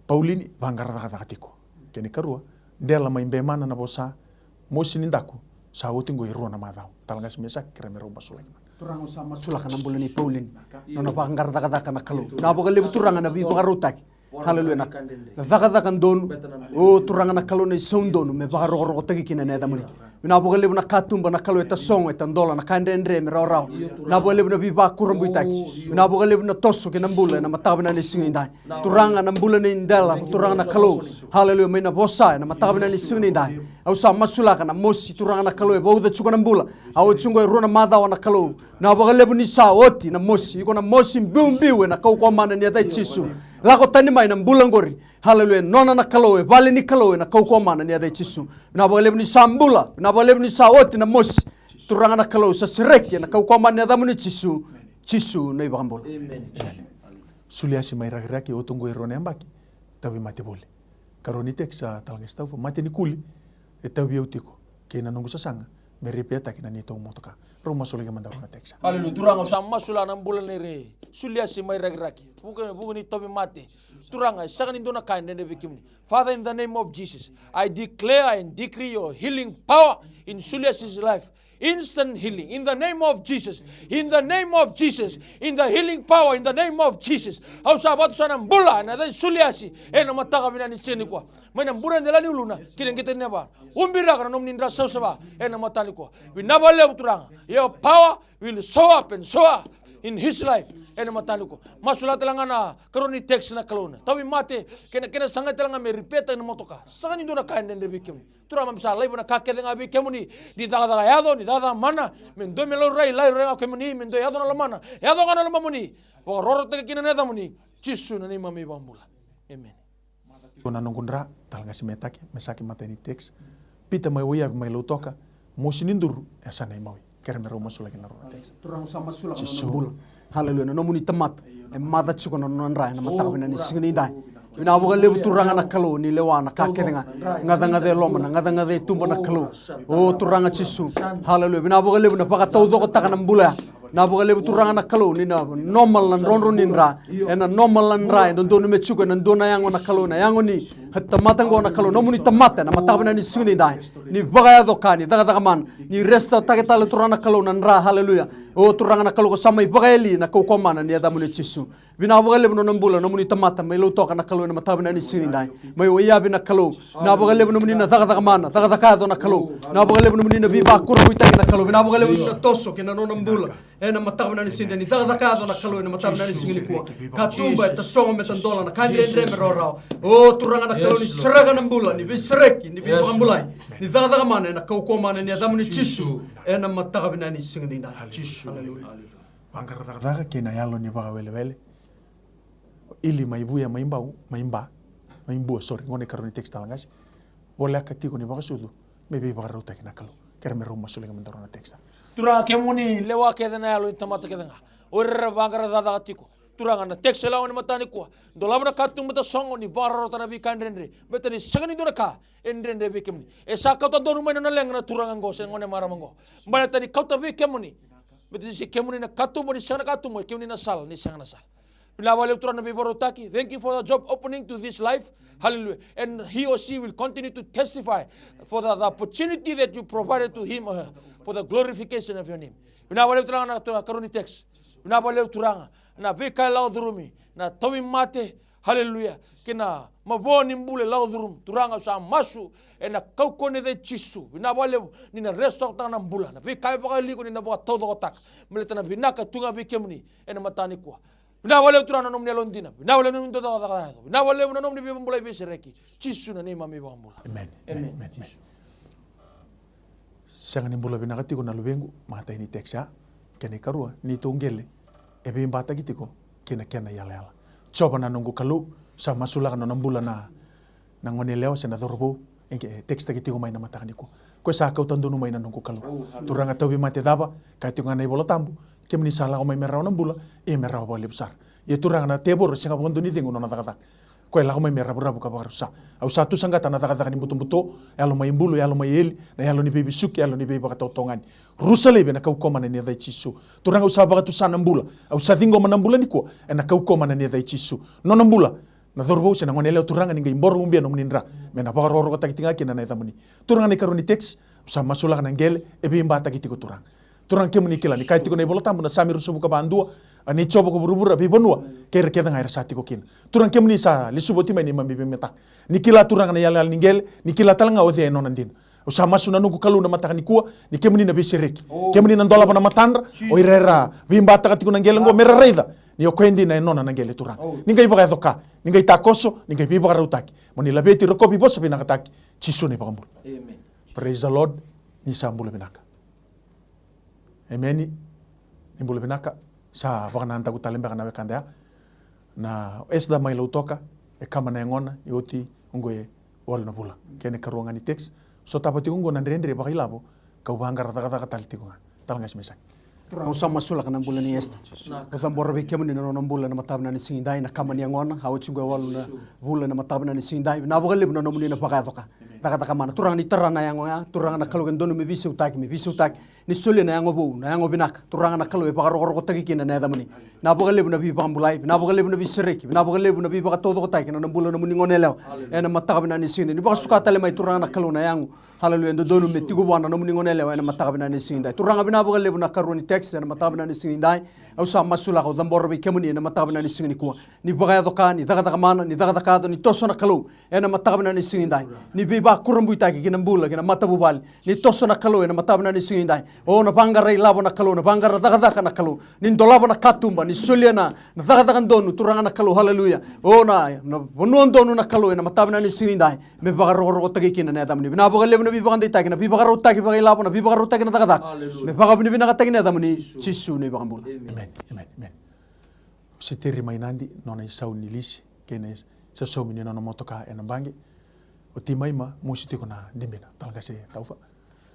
Paulini, vaqara cakacaka tiko. Kena ikarua, dela mai Bemana na vosa, mosi ni daku, sa oti qo e rua na macawa. Talatala qase Mesaki, kerea me rau masulaki. Turaga, au sa masulaka na bula nei Paulini. Nona vaqara cakacaka na Kalou. Vinaka vakalevu Turaga na veivakarautaki. Haleluya. Na cakacaka donu. O Turaga na Kalou, na isau donu me vakarokorokotaki kina na yacamuni. Vinaka vakalevu na katuba na Kalou, e tasogo, e tadola na ka dredre me rawarawa. Vinaka vakalevu na veivakurabuitaki. Vinaka vakalevu na toso kei na bula ena mataka vinaka ni siga nidai. Turaga, na bula nei dela, Turaga na Kalou. Haleluya, mai na vosa ena mataka vinaka ni siga nidai. Au sa masulaka na mosi, Turaga na Kalou, e vauca tiko na bula. A oti tiko e rua na macawa na Kalou. Vinaka vakalevu ni sa oti na mosi, iko na mosi biubiu ena kaukauwa mana ni yaca i Jisu. Lako tani mai na bula qori. Haleluya, nona na Kalou, e vale ni Kalou ena kaukauwa mana ni yaca i Jisu. Vinaka vakalevu ni sa bula, vinaka vakalevu ni sa oti na mosi. Turaga na Kalou, sa sereki ena kaukauwa mana ni yacamuni Jisu. Jisu na iVakabula. Emeni. Suliasi mai Rakiraki, oti qo e rua na yabaki, tauvimate voli. Karua ni text, talatala qase Taufa, mate ni kuli e tauvi au tiko kei na noqu sasaga me ripeataki na neitou motoka. Rau masulaki mada rua na text. Haleluya. Turaga, au sa masulaka na bula nei Suliasi mai Rakiraki. Vuku, vuku ni tauvimate. Turaga, e sega ni dua na ka e dredre vei kemuni. Father, in the name of Jesus, I declare and decree your healing power in Suliasi's life. Instant healing in the name of Jesus. In the name of Jesus. In the healing power in the name of Jesus. Au sa vakatusa na bula ena yaca i Suliasi ena mataka vinaka ni siga nikua. Mai na bure ni dela ni uluna ki na qito ni yavana. Ubiraka na nomuni dra savasava ena mataka nikua. Vinaka vakalevu Turaga. Your power will show up and show up in his life ena mataka nikua. Masulaka tale ga na karua ni text na Kalou, na tauvimate kei na kena sagai tale ga me ripeataki na motoka. Sega ni dua na ka e dredre vei kemuni. Turaga, keimami sa laiva na ka kece ga vei kemuni. Ni cakacaka yaco, ni cakacaka mana, me dua me laurai, laurai ga o kemuni, me dua yaco na lomana, yaco ga na lomamuni. Vakarokorokotaki kina na yacamuni, Jisu na neimami iVakabula. Emeni. Ko na noqu dra, talatala qase Metaki, Mesaki, matai ni text. Pita mai Waiyavi mai Lautoka, mosi ni duru e sa na imawi. Kerea me rau masulaki na rua na text. Turaga, au sa masulaka na nona bula. Haleluya, na nomuni tamata e maca tiko na nona dra ena mataka vinaka ni siga nidai. Vinaka vakalevu Turaga na Kalou, ni lewa na ka kece ga. Gacagaca e loma, na gacagaca e tuba na Kalou. O Turaga Jisu. Haleluya. Vinaka vakalevu na vakataucokotaka na bula ya. Vinaka vakalevu Turaga na Kalou, ni na normal na drodro ni dra. Ena normal na dra e dodonu me tiko ena dua na yago na Kalou, na yago ni tamata qo na Kalou, nomuni tamata ena mataka vinaka ni siga nidai. Ni vakayaco ka, ni cakacaka mana, ni restore-taki tale Turaga na Kalou na dra. Haleluya. O Turaga na Kalou, ko sa mai vakayalia na kaukauwa mana ni yacamuni Jisu. Vinaka vakalevu na nona bula, nomuni tamata mai Lautoka na Kalou ena mataka vinaka ni siga nidai. Mai Waiyavi na Kalou. Vinaka vakalevu nomuni na cakacaka mana, cakacaka yaco na Kalou. Vinaka vakalevu nomuni na veivakurabuitaki na Kalou. Vinaka vakalevu nomuni na toso kei na nona bula. Ena mataka vinaka ni siga nidai, ni cakacaka yaco na Kalou ena mataka vinaka ni siga nikua. Katuba e tasogo me tadola, na ka dredre me rawarawa. O Turaga na Kalou, ni sereka na bula, ni veisereki, ni veivakabulai, ni cakacaka mana ena kaukauwa mana ni yacamuni Jisu. Ena mataka vinaka ni siga nidai. Jisu. Haleluya. Vaqara cakacaka kei na yalo ni vakawelewele. Ili mai Vuya, mai Bau, mai Ba, mai Bua, sorry, gone karua ni text, talatala qase. Voleka tiko ni vakasucu me veivakarautaki na Kalou. Kerea me rau masulaki mada rua na text. Turaga, kemuni lewa kece na yalo ni tamata kece ga, o ira era vaqara cakacaka tiko. Turaga, na text e lako ena mataka nikua, dolava na katuba tasogo, ni vakarautaka na veika dredre. Baleta ni sega ni dua na ka e dredre vei kemuni. E sa kauta donu mai na nona leqa na turaga qo se gone marama qo. Baleta ni kauta vei kemuni. Baleta ni se kemuni na katuba, ni sega na katuba, kemuni na sala, ni sega na sala. Vinaka vakalevu Turaga na veivakarautaki. Thank you for the job opening to this life. Hallelujah. And he or she will continue to testify for the, the opportunity that you provided to him or her for the glorification of your name. Vinaka vakalevu Turaga na Turaga karua ni text. Vinaka vakalevu Turaga na veika e lako curumi, na tauvimate. Hallelujah. Kei na mavoa ni bula e lako curumi. Turaga au sa masu ena kaukauwa ni yaca i Jisu. Vinaka vakalevu ni na restore-taka na bula. Na veika e vakaliku ni na vakataucokotaka. Baleta na vinaka e tu ga vei kemuni ena mataka nikua. Vinaka vakalevu Turaga na nomuni yalodina. Vinaka vakalevu na nomuni dau cakacaka yaco. Vinaka vakalevu na nomuni veivakabulai veisereki. Jisu na neimami iVakabula. Amen. Amen. Amen. Amen. Amen. Sega ni bula vinaka tiko na luvequ, matai ni text ya. Kena ikarua, neitou qele e veibataki tiko kei na kena iyalayala. Jiova na noqu Kalou, sa masulaka nona bula na na gone yalewa se na cauravou e qai text-taki tiko mai na mataka nikua. Koya sa kauta donu mai na noqu Kalou. Turaga, tauvimate cava, kaya tiko ga na iVola Tabu, kemuni sa lako mai me rawa na bula, ia me rawa vakalevu sara. Ia Turaga, na tevoro e sega vakadua ni cegu nona cakacaka. Koya e lako mai me ravuravu ka vakarusa. Au sa tusaqata na cakacaka ni butobuto, yalo mai bulu, yalo mai eli, na yalo ni veivesuki, yalo ni veivakatautauga ni. Rusa laivi ena kaukauwa mana ni yaca i Jisu. Turaga, au sa vakatusa na bula, au sa ciqoma na bula nikua ena kaukauwa mana ni yaca i Jisu. Nona bula na cauravou se na gone yalewa, Turaga, ni qai boro ubia nomuni dra me na vakarokorokotaki tiko ga kina na yacamuni. Turaga, na ikarua ni text, au sa masulaka na qele e veibataki tiko, Turaga. Turaga, kemuni kila, ni kaya tiko na iVola Tabu na Same ruasagavulu ka va, dua, a nei Jiova ko vuravura, veivanua kei ira kece ga era sa tiko kina. Turaga, kemuni sa lesuva oti mai neimami veimataka. Ni kila, Turaga, na iyalayala ni qele, ni kila tale ga o cei e nona dina. Au sa masu na noqu Kalou na mataka nikua, ni kemuni na veisereki. Kemuni na dolava na matadra o ira era veibataka tiko na qele oqo, me ra raica ni o koya dina e nona na qele, Turaga. Ni qai vakayaco ka, ni qai takoso, ni qai veivakarautaki. Mo ni laveti, rokovi, vosa vinakataki, Jisu na iVakabula. Amen. Praise the Lord. Ni sa bula vinaka. Emeni. Ni bula vinaka. Sa vakanadaku tale beka na wekada ya. Na Esther mai Lautoka, e kama na yagona, e oti oqo e walu na vula. Kena ikarua ga ni text, sotava tiko oqo na dredre vakailavo, kau vaqara cakacaka tale tiko ga. Tala ga se mai saka. Turaga, au sa masulaka na bula ni Esther. Au cabora vei kemuni na nona bula ena mataka vinaka ni siga edai, na kama ni yagona, a oti oqo e walu na vula ena mataka vinaka ni siga edai. Vinaka vakalevu na nomuni na vakayaco ka, cakacaka mana. Turaga, ni tara na yago ya, Turaga na Kalou, ke dodonu me veisautaki, me veisautaki. Ni solia na yago vou, na yago vinaka. Turaga na Kalou, e vakarokorokotaki kina na yacamuni. Vinaka vakalevu na veivakabulai, vinaka vakalevu na veisereki, vinaka vakalevu na veivakataucokotaki ena bula na nomuni gone yalewa. Ena mataka vinaka ni siga edai, ni vakasuka tale mai, Turaga na Kalou, na yago, haleluya, e dodonu me tiko vua na nomuni gone yalewa ena mataka vinaka ni siga edai. Turaga, vinaka vakalevu na ikarua ni text ena mataka vinaka ni siga edai. Au sa masulaka, au cabora vei kemuni ena mataka vinaka ni siga nikua. Ni vakayaco ka, ni cakacaka mana, ni cakacaka yaco, ni toso na Kalou ena mataka vinaka ni siga edai. Ni veivakurabuitaki ki na bula, ki na matavuvale. Ni toso na Kalou ena mataka vinaka ni siga edai. O na vaqara ilavo na Kalou, na vaqara cakacaka na Kalou. Ni dolava na katuba, ni solia na, na cakacaka donu, Turaga na Kalou, haleluya. O na, na vanua donu na Kalou ena mataka vinaka ni siga edai. Me vakarokorokotaki kina na yacamuni. Vinaka vakalevu na veivakadeitaki, na veivakarautaki vakailavo, na veivakarautaki na cakacaka. Haleluya. Me vakavinavinakataki na yacamuni, Jisu na iVakabula. Amen. Amen. Amen. Amen. O Siteri mai Nadi, nona isau ni lisi kei na isaumi ni nona motoka ena baqe. O Timaima, mosi tiko na dibina. Tala ga se tauva.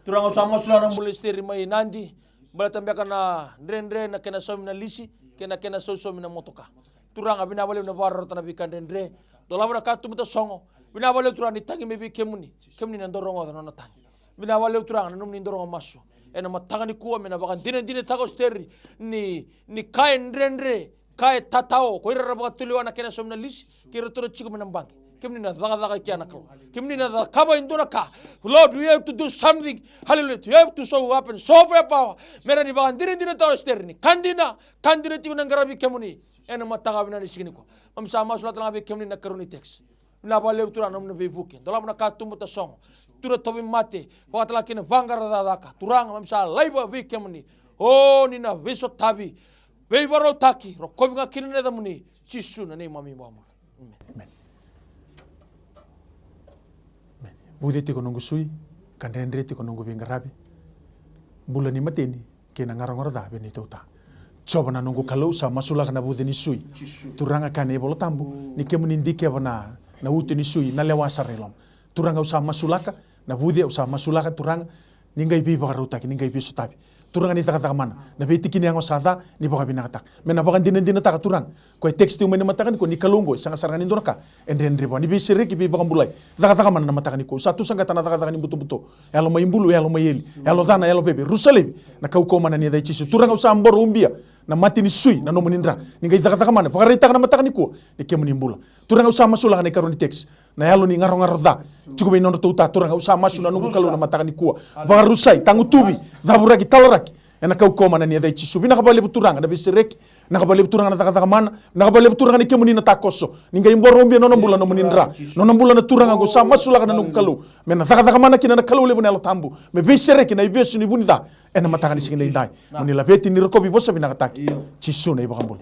Turaga, au sa masulaka na bula i Siteri mai Nadi, baleta beka na dredre na kena saumi na lisi kei na kena sausaumi na motoka. Turaga, vinaka vakalevu na vakarautaka na veika dredre. Dolava na katuba tasogo. Vinaka vakalevu Turaga, ni tagi mai vei kemuni, kemuni na dau rogoca na nona tagi. Vinaka vakalevu Turaga na nomuni dau rogo masu ena mataka nikua, me na vakadinadinataka o Siteri ni, ni ka e dredre, ka e tatao, ko ira era vakatulewa na kena saumi na lisi, kei iratou na tiko mai na baqe. Kemuni na cakacaka i kea na Kalou. Kemuni na cakava e dua na ka. Lord, we have to do something. Hallelujah. You have to show up and show off your power. Me rawa ni vakadinadinataka o Siteri ni ka dina, ka dina tiko na qaravi kemuni ena mataka vinaka ni siga nikua. Keimami sa masulaka tale ga vei kemuni na ikarua ni text. Vinaka vakalevu Turaga na nomuni veivuke. Dolava na katuba tasogo. Tura tauvimate. Vakatale kina vaqara cakacaka. Turaga, keimami sa laiva vei kemuni. O ni na veisotavi, veivakarautaki, rokovi ga kina na yacamuni, Jisu na neimami iVakabula. Amen. Amen. Amen. Vuce tiko noqu sui, ka dredre tiko noqu veiqaravi. Bula ni mateni kei na garogaro ca vei neitou ta. Jiova na noqu Kalou, sa masulaka na vuce ni sui. Turaga, kaya na iVola Tabu, ni kemuni dikeva na, na uto ni sui, na lewa sara i loma. Turaga, au sa masulaka na vuce, au sa masulaka, Turaga, ni qai veivakarautaki, ni qai veisotavi. Turaga, ni cakacaka mana na veitiki ni yago sa ca, ni vakavinakataka. Me na vakadinadinataka, Turaga, koya e text tiko mai na mataka nikua, ni Kalou oqo e sega sara ga ni dua na ka e dredre vua. Ni veisereki, veivakabulai, cakacaka mana na mataka nikua. Au sa tusaqata na cakacaka ni butobuto, yalo mai bulu, yalo mai eli, yalo ca, na yalo veve. Rusa laivi na kaukauwa mana ni yaca i Jisu. Turaga, au sa boro ubia Na mate ni sui na nomuni dra. Ni qai cakacaka mana, vakaraitaka na mataka nikua ni kemuni bula. Turaga, au sa masulaka na ikarua ni text. Na yalo ni garogaro ca tiko vei nodratou ta, Turaga, au sa masu na noqu Kalou na mataka nikua. Vakarusai, tagutuvi, cavuraki, talaraki. Ena kaukauwa mana ni yaca i Jisu. Vinaka vakalevu Turaga na veisereki. Vinaka vakalevu Turaga na cakacaka mana. Vinaka vakalevu Turaga ni kemuni na takoso. Ni qai boro ubia nona bula, nomuni dra. Nona bula na Turaga, au sa masulaka na noqu Kalou. Me na cakacaka mana kina na Kalou levu na Yalo Tabu. Me veisereki na ivesu ni vunica ena mataka ni siga edaidai. Mo ni laveti, ni rokovi, vosa vinakataki. Jisu na iVakabula.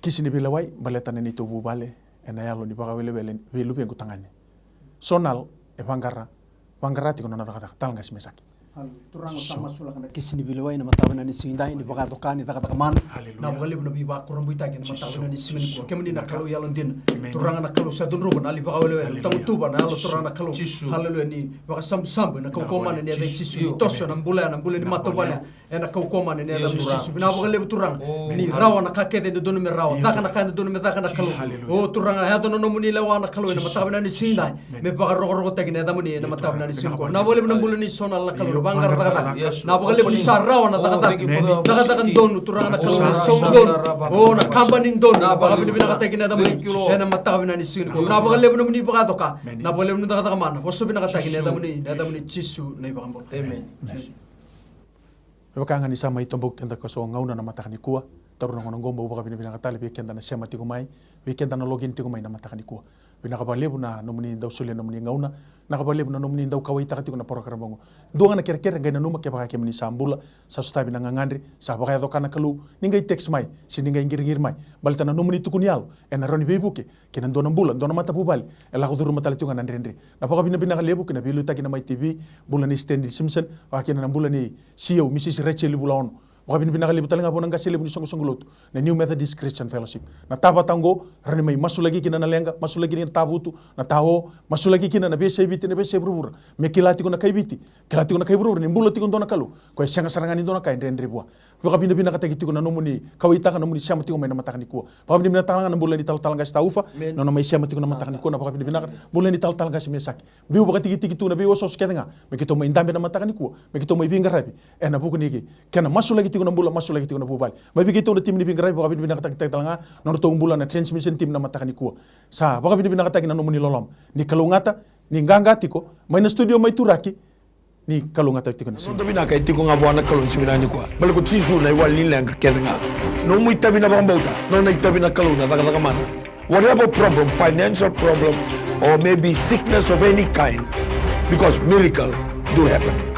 Kisi ni veilewai baleta na neitou vuvale ena yalo ni vakawelewele vei luvequ tagane. Sonal e vaqara, vaqara tiko nona cakacaka, Talaqase Mesaki. Turaga, sa masulaka na kisi ni veilewai na mataka vinaka ni siga edaidai, ni vakacoka, ni cakacaka mana. Na vakalevu na veivakurabuitaki na mataka vinaka ni siga nikua. Kemuni na Kalou yalodina. Turaga na Kalou sa cudruva na yalo ni vakawelewele, tagutuva na yalo, Turaga na Kalou. Haleluya, ni vakasabusabu ena kaukauwa mana ni yaca i Jisu, ni toso ena bula ya, na bula ni matavuvale ya. Ena kaukauwa mana ni yaca i Jisu. Vinaka vakalevu Turaga. Ni rawa na ka kece e dodonu me rawa. Caka na ka e dodonu me caka na Kalou. O Turaga, yaco na nomuni lewa na Kalou ena mataka vinaka ni siga edaidai. Me vakarokorokotaki na yacamuni ena mataka vinaka ni siga nikua. Vinaka vakalevu na bula nei Sonal na Kalou, vaqara cakacaka. Vinaka vakalevu ni sa rawa na cakacaka. Cakacaka donu, Turaga na Kalou, na sau donu. O na kabani donu, na vakavinavinakataki na yacamuni ena mataka vinaka ni siga nikua. Vinaka vakalevu nomuni vakacoka. Vinaka vakalevu ni cakacaka mana. Vosa vinakataki na yacamuni, na yacamuni Jisu na iVakabula. Emeni. Me vaka ga ni sa mai toboki keda ka so gauna na mataka nikua, taura na gauna oqo meu vakavinavinaka tale vei keda na sema tiko mai, vei keda na login tiko mai na mataka nikua. Vinaka vakalevu na nomuni dau solia na nomuni gauna, vinaka vakalevu na nomuni dau kauwaitaka tiko na program oqo. Dua ga na kerekere, qai nanuma kevaka kemuni sa bula, sa sotavi na gagadre, sa vakayaco ka na Kalou, ni qai text mai, se ni qai qiriqiri mai. Baleta na nomuni tukuni yalo ena rawa ni veivuke ki na dua na bula, dua na matavuvale e lako curuma tale tiko ga na dredre. Na vakavinavinaka levu ki na veiliutaki na Mai T V, bula nei Stanley Simpson, vakakina na bula nei C E O Mrs Rachel Vulaono. Vakavinavinaka levu tale ga vua na qase levu ni soqosoqo lotu na New Methodist Christian Fellowship. Na tavata oqo, rawa ni mai masulaki kina na leqa, masulaki kina na tavutu, na tao, masulaki kina na veiyasai Viti, na veiyasai vuravura. Me kila tiko na kai Viti, kila tiko na kai vuravura ni bula tiko dua na Kalou, koya e sega sara ga ni dua na ka e dredre vua. Vakavinavinakataki tiko na nomuni kauwaitaka, nomuni sema tiko mai na mataka nikua. Vakavinavinakataka ga na bula ni talatala qase Taufa, nona mai sema tiko na mataka nikua, na vakavinavinaka. Bula ni talatala qase Mesaki. Biu vakatikitiki tu na veiosooso kece ga me keitou mai dabe na mataka nikua, me keitou mai veiqaravi ena vuku ni kena masulaki tiko na bula, masulaki tiko na vuvale. Mai vei keitou na timi ni veiqaravi, vakavinavinakataki tale ga na nodratou bula na transmission team na mataka nikua. Sa vakavinavinakataki na nomuni loloma. Ni kalougata, ni qaqa tiko mai na studio mai Turaki, ni kalougata tiko na siga. Noda vinaka e tiko ga vua na Kalou ni siga vinaka nikua. Baleta ko Jisu na iwali ni leqa kece ga. Nomu itavi na vakabauta, nona itavi na Kalou na cakacaka mana. Whatever problem, financial problem, or maybe sickness of any kind, because miracle do happen.